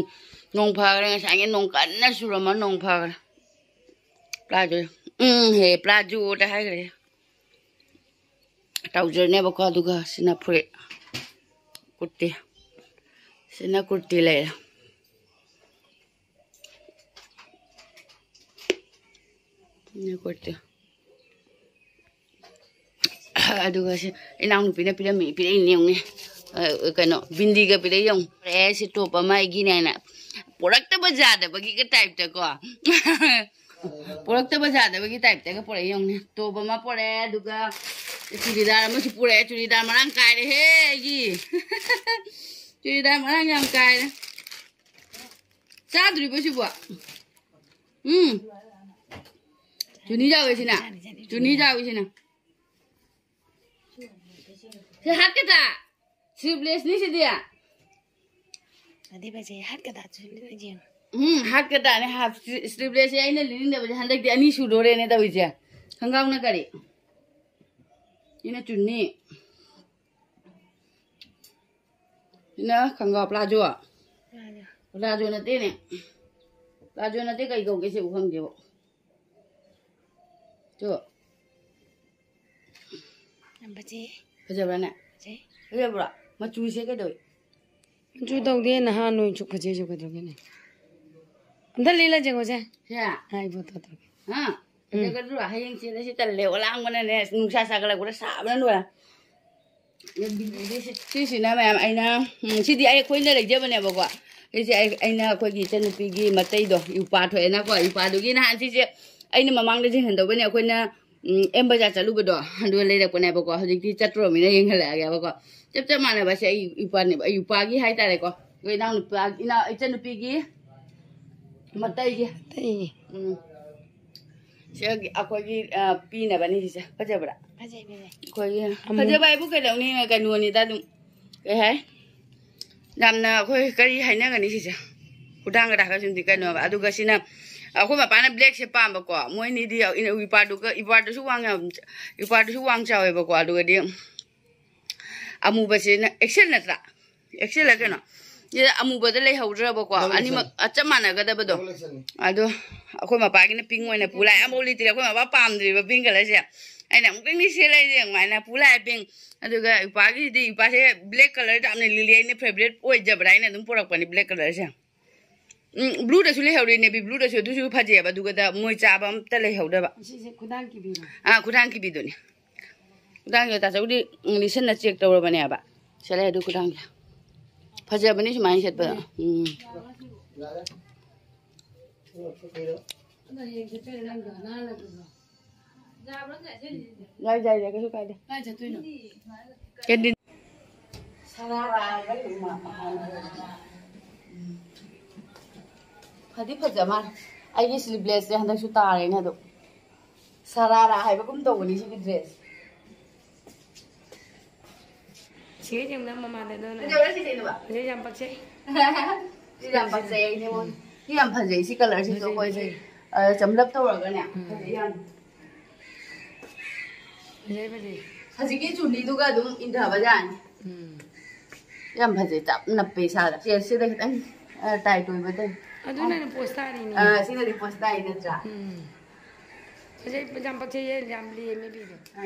ꯅꯣꯡ ꯐꯈ꯭ꯔꯦ꯫ ꯉꯁꯥꯏꯒꯤ ꯅꯣꯡ ꯀꯟꯅ ꯆꯨꯔꯝꯃ ꯅꯣꯡ ꯐꯈ꯭ꯔꯦ꯫ ꯄ꯭ꯂꯥꯖꯣ꯫ ꯎꯝ, ꯍꯦ, ꯄ꯭ꯂꯥꯖꯣꯗ ꯍꯥꯏꯈ꯭ꯔꯦ꯫ ꯇꯧꯖꯔꯅꯦꯕꯀꯣ꯫ ꯑꯗꯨꯒ ꯁꯤꯅ ꯐꯨꯔꯤꯠ, ꯀꯨꯔꯇꯤ꯫ ꯁꯤꯅ ꯀꯨꯔꯇꯤ ꯂꯩꯔꯦ꯫ ꯁꯤꯅ ꯀꯨꯔꯇꯤ꯫ ꯑꯗꯨꯒ ꯁꯤ ꯏꯅꯥꯎꯅꯨꯄꯤꯅ ꯄꯤꯔꯝꯃꯤ, ꯄꯤꯔꯛꯏꯅꯦ ꯌꯦꯡꯉꯨꯅꯦ꯫ ꯑ, ꯀꯩꯅꯣ, ꯕꯤꯟꯗꯤꯒ ꯄꯤꯔꯛꯏ ꯌꯦꯡꯉꯨ꯫ ꯑꯦ, ꯁꯤ ꯇꯣꯞ ꯑꯃ ꯑꯩꯒꯤꯅꯦꯅ꯫ ꯄꯨꯔꯛꯇꯕ ꯌꯥꯗꯕꯒꯤꯒ ꯇꯥꯏꯞꯇꯀꯣ꯫ ꯄꯨꯔꯛꯇꯕ ꯌꯥꯗꯕꯒꯤ ꯇꯥꯏꯞꯇꯒ ꯄꯨꯔꯛꯏ ꯌꯦꯡꯉꯨꯅꯦ꯫ ꯇꯣꯞ ꯑꯃ ꯄꯨꯔꯛꯑꯦ, ꯑꯗꯨꯒ ꯆꯨꯔꯤꯗꯥꯔ ꯑꯃꯁꯨ ꯄꯨꯔꯛꯑꯦ꯫ ꯆꯨꯔꯤꯗꯥꯔ ꯃꯔꯥꯡ ꯀꯥꯏꯔꯦꯍꯦ ꯑꯩꯒꯤ꯫ ꯆꯨꯔꯤꯗꯥꯔ ꯃꯔꯥꯡ ꯌꯥꯝ ꯀꯥꯏꯔꯦ꯫ ꯆꯥꯗ꯭ꯔꯤꯕꯣ ꯁꯤꯕꯣ? ꯎꯝ꯫ ꯆꯨꯅꯤ ꯆꯥꯎꯋꯦ ꯁꯤꯅ꯫ ꯆꯨꯅꯤ ꯆꯥꯎꯋꯦ ꯁꯤꯅ꯫ ꯁꯤ ꯍꯥꯠꯀꯗ꯭ꯔꯥ? ꯁ꯭ꯂꯤꯞꯂꯦꯁꯅꯤ ꯁꯤꯗꯤ꯫ ꯑꯗꯨꯗꯤ ꯐꯖꯩ, ꯍꯥꯠꯀꯗ꯭ꯔꯥ? ꯁ꯭ꯂꯤꯞꯂꯦꯁ ꯌꯦꯡꯉꯣ꯫ ꯎꯝ, ꯍꯥꯠꯀꯗ꯭ꯔꯥꯅꯦ꯫ ꯍꯥꯞ-, ꯁ꯭ꯂꯤꯞꯂꯦꯁꯁꯦ ꯑꯩꯅ ꯂꯤꯅꯤꯡꯗꯕꯁꯦ ꯍꯟꯗꯛꯇꯤ ꯑꯅꯤ ꯁꯨꯗꯣꯔꯦꯅꯦ ꯇꯧꯔꯤꯁꯦ꯫ ꯈꯪꯒꯥꯎꯅ ꯀꯔꯤ? ꯁꯤꯅ ꯆꯨꯟꯅꯤ꯫ ꯁꯤꯅ ꯈꯪꯒꯥꯎ ꯄ꯭ꯂꯥꯖꯣ꯫ ꯄ꯭ꯂꯥꯖꯣ ꯅꯠꯇꯦꯅꯦ꯫ ꯄ꯭ꯂꯥꯖꯣ ꯅꯠꯇꯦ, ꯀꯩ ꯀꯧꯒꯦ ꯁꯤꯕꯨ ꯈꯪꯗꯦꯕꯣ꯫ ꯇꯨ꯫ ꯌꯥꯝ ꯐꯖꯩ꯫ ꯐꯖꯕ꯭ꯔꯥꯅꯦ? ꯐꯖꯩ꯫ ꯐꯖꯕ꯭ꯔꯥ? ꯃꯆꯨꯁꯦ ꯀꯩꯗꯧꯏ? ꯃꯆꯨ ꯇꯧꯗꯦ, ꯅꯍꯥꯟ ꯅꯣꯏꯁꯨ ꯐꯖꯩꯁꯨ ꯀꯩꯗꯧꯒꯦꯅꯦ? ꯑꯝꯇ ꯂꯤꯠꯂ ꯌꯦꯡꯉꯣꯁꯦ꯫ ꯁꯦ? ꯍꯥ, ꯏꯕꯣ, ꯇꯧ, ꯇꯧ꯫ ꯍꯥ? ꯐꯖꯒꯗ꯭ꯔꯣ? ꯍꯌꯦꯡ ꯆꯦꯜꯂꯁꯤ ꯇꯜꯂꯦ, ꯑꯣꯂꯥꯡꯕꯅꯅꯦ, ꯅꯨꯡꯁꯥ ꯁꯥꯒꯠꯂꯛꯄꯗ ꯁꯥꯕꯅ ꯂꯣꯏꯔꯦ꯫ ꯁꯤꯁꯤꯅ ꯃꯌꯥꯝ ꯑꯩꯅ, ꯎꯝ, ꯁꯤꯗꯤ ꯑꯩ, ꯑꯩꯈꯣꯏꯅ ꯂꯩꯖꯕꯅꯦꯕꯀꯣ꯫ ꯁꯤꯁꯦ ꯑꯩ, ꯑꯩꯅ ꯑꯩꯈꯣꯏꯒꯤ ꯏꯆꯟꯅꯨꯄꯤꯒꯤ ꯃꯇꯩꯗꯣ, ꯏꯄ꯭ꯋꯥ ꯊꯣꯛꯑꯦꯅꯀꯣ, ꯏꯄ꯭ꯋꯥꯗꯨꯒꯤ ꯅꯍꯥꯟ ꯁꯤꯁꯦ ꯑꯩꯅ ꯃꯃꯥꯡꯗ ꯌꯦꯡꯍꯟꯗꯧꯕꯅꯦ, ꯑꯩꯈꯣꯏꯅ, ꯎꯝ, ꯑꯦꯝ ꯕꯖꯥꯔ ꯆꯠꯂꯨꯕꯗꯣ, ꯑꯗꯨꯒ ꯂꯩꯔꯛꯄꯅꯦꯕꯀꯣ꯫ ꯍꯧꯖꯤꯛꯇꯤ ꯆꯠꯇ꯭ꯔꯣꯃꯤꯅ ꯌꯦꯡꯍꯜꯂꯛꯑꯒꯦꯕꯀꯣ꯫ ꯆꯞ ꯆꯞ ꯃꯥꯟꯅꯕꯁꯦ ꯑꯩ ꯏꯄ꯭ꯋꯥꯅꯦꯕ, ꯑꯩ ꯏꯄ꯭ꯋꯥꯒꯤ ꯍꯥꯏꯇꯥꯔꯦꯀꯣ, ꯑꯩꯈꯣꯏ ꯏꯅꯥꯎꯅꯨꯄꯥ, ꯏꯅꯥꯎ, ꯏꯆꯟꯅꯨꯄꯤꯒꯤ ꯃꯇꯩꯒꯤ꯫ ꯃꯇꯩꯒꯤ꯫ ꯎꯝ꯫ ꯁꯤ ꯑꯩꯈꯣꯏꯒꯤ, ꯑ, ꯄꯤꯅꯕꯅꯤ ꯁꯤꯁꯦ꯫ ꯐꯖꯕ꯭ꯔꯥ? ꯐꯖꯩ, ꯐꯖꯩ꯫ ꯑꯩꯈꯣꯏꯒꯤ ꯑꯃꯨ- ꯐꯖꯕ ꯍꯥꯏꯕꯨ ꯀꯩꯗꯧꯅꯤ? ꯀꯩꯅꯣꯅꯤꯗ ꯑꯗꯨꯝ, ꯀꯩ ꯍꯥꯏ? ꯌꯥꯝꯅ ꯑꯩꯈꯣꯏ ꯀꯔꯤ ꯍꯥꯏꯅꯒꯅꯤ ꯁꯤꯁꯦ? ꯈꯨꯗꯥꯡꯒ ꯇꯥꯒ ꯁꯨꯝꯗꯤ ꯀꯩꯅꯣꯕ꯫ ꯑꯗꯨꯒ ꯁꯤꯅ ꯑꯩꯈꯣꯏ ꯃꯄꯥꯅ blackꯁꯦ ꯄꯥꯝꯕꯀꯣ꯫ ꯃꯣꯏꯅꯤꯗꯤ ꯏꯄꯥꯗꯨꯒ, ꯏꯄꯥꯗꯨꯁꯨ ꯋꯥꯡ ꯌꯥꯝ, ꯏꯄꯥꯗꯨꯁꯨ ꯋꯥꯡ ꯆꯥꯎꯋꯦꯕꯀꯣ꯫ ꯑꯗꯨꯒꯗꯤ ꯑꯃꯨꯕꯁꯤꯅ XL ꯅꯠꯇ꯭ꯔꯥ? XL ꯂ ꯀꯩꯅꯣ? ꯁꯤꯗ ꯑꯃꯨꯕꯗ ꯂꯩꯍꯧꯗ꯭ꯔꯕꯀꯣ꯫ Double XL꯫ ꯑꯅꯤꯃꯛ ꯆꯞ ꯃꯥꯟꯅꯒꯗꯕꯗꯣ꯫ Double XL ꯅꯤ꯫ ꯑꯗꯣ ꯑꯩꯈꯣꯏ ꯃꯄꯥꯒꯤꯅ pink ꯑꯣꯏꯅ ꯄꯨ ꯂꯥꯛꯑꯦ꯫ ꯑꯃꯐꯥꯎ ꯂꯩꯇ꯭ꯔꯦ ꯑꯩꯈꯣꯏ ꯃꯄꯥ ꯄꯥꯝꯗ꯭ꯔꯤꯕ pink colourꯁꯦ꯫ ꯑꯩꯅ ꯑꯃꯨꯛꯇꯪꯗꯤ ꯁꯦꯠꯂꯛꯏꯁꯦ ꯑꯗꯨꯃꯥꯏꯅ ꯄꯨ ꯂꯥꯛꯑꯦ pink꯫ ꯑꯗꯨꯒ ꯏꯄꯥꯒꯤꯗꯤ, ꯏꯄꯥꯁꯦ black colour ꯌꯥꯝꯅ ꯂꯤꯂꯤ, ꯑꯩꯅ favourite ꯑꯣꯏꯖꯕꯗ ꯑꯩꯅ ꯑꯗꯨꯝ ꯄꯨꯔꯛꯄꯅꯤ black colourꯁꯦ꯫ ꯎꯝ, blueꯗꯁꯨ ꯂꯩꯍꯧꯔꯤ, navy blueꯗꯁꯨ, ꯑꯗꯨꯁꯨ ꯐꯖꯩꯑꯕ꯫ ꯑꯗꯨꯒꯗ ꯃꯣꯏ ꯆꯥꯕ ꯑꯝꯇ ꯂꯩꯍꯧꯗꯕ꯫ ꯁꯤꯁꯦ ꯈꯨꯗꯥꯡ ꯀꯤꯕꯤꯔꯣ? ꯑꯥ, ꯈꯨꯗꯥꯡ ꯀꯤꯕꯤꯗꯨꯅꯤ꯫ ꯈꯨꯗꯥꯡꯁꯦ ꯇꯥꯆꯧꯗꯤ, ꯎꯝ, ꯂꯤꯁꯟꯅ check ꯇꯧꯔꯕꯅꯦꯕ꯫ ꯁꯦꯠꯂꯦ ꯑꯗꯨ ꯈꯨꯗꯥꯡꯁꯦ꯫ ꯐꯖꯕꯅꯤ ꯁꯨꯃꯥꯏꯅ ꯁꯦꯠꯄꯗ꯫ ꯎꯝ꯫ ꯌꯥꯏ, ꯌꯥꯏ, ꯌꯥꯏ, ꯀꯩꯁꯨ ꯀꯥꯏꯗꯦ꯫ ꯀꯥꯏ ꯆꯠꯇꯣꯏꯅꯣ? ꯀꯦꯟꯗꯤ- ꯁꯔꯥꯔꯥ ꯍꯥꯏꯕ ꯏꯃꯥ ꯑꯍꯥꯟꯕ꯫ ꯐꯗꯤ ꯐꯖ ꯃꯥꯜꯂꯦ꯫ ꯑꯩꯒꯤ sleevelessꯁꯦ ꯍꯟꯗꯛꯁꯨ ꯇꯥꯔꯦꯅꯦ ꯑꯗꯣ꯫ ꯁꯔꯥꯔꯥ ꯍꯥꯏꯕꯒꯨꯝ ꯇꯧꯕꯅꯤ ꯁꯤꯒꯤ dress꯫ ꯁꯤꯒ ꯌꯦꯡꯅ ꯃꯃꯥꯟꯅꯗꯅ꯫ ꯐꯖꯕ꯭ꯔꯥ ꯁꯤꯁꯦ, ꯏꯅꯝꯃ? ꯐꯖꯩ, ꯌꯥꯝ ꯄꯛꯆꯩ꯫ ꯁꯤ ꯌꯥꯝ ꯄꯛꯆꯩ ꯑꯩꯉꯣꯡ꯫ ꯁꯤ ꯌꯥꯝ ꯐꯖꯩ꯫ ꯁꯤ colourꯁꯤꯁꯨ ꯐꯖꯩ, ꯑꯩꯈꯣꯏꯒꯤ, ꯐꯖꯩ꯫ ꯑ, ꯆꯝꯂꯞ ꯇꯧꯔꯒꯅꯦ꯫ ꯎꯝ꯫ ꯐꯖꯩ ꯌꯥꯝ꯫ ꯐꯖꯩ, ꯐꯖꯩ꯫ ꯍꯧꯖꯤꯛꯀꯤ ꯆꯨꯅꯤꯗꯨꯒ ꯑꯗꯨꯝ ꯏꯟꯊꯕ ꯌꯥꯅꯤ꯫ ꯎꯝ꯫ ꯌꯥꯝ ꯐꯖꯩ, ꯆꯞ ꯅꯞꯄꯦ ꯏꯁꯥꯗ꯫ Chestꯁꯤꯗ ꯈꯤꯇꯪ, ꯑ, tight ꯑꯣꯏꯕ ꯇꯧ꯫ ꯑꯗꯨꯅ ꯄꯣꯁ ꯇꯥꯔꯤꯅꯤ꯫ ꯑ, ꯁꯤꯅꯗꯤ ꯄꯣꯁ ꯇꯥꯏ ꯅꯠꯇ꯭ꯔꯥ? ꯎꯝ꯫ ꯐꯖꯩ, ꯌꯥꯝ ꯄꯛꯆꯩꯌꯦ, ꯌꯥꯝ ꯂꯦꯝꯃꯦ ꯐꯤꯗꯣ꯫ ꯑ꯫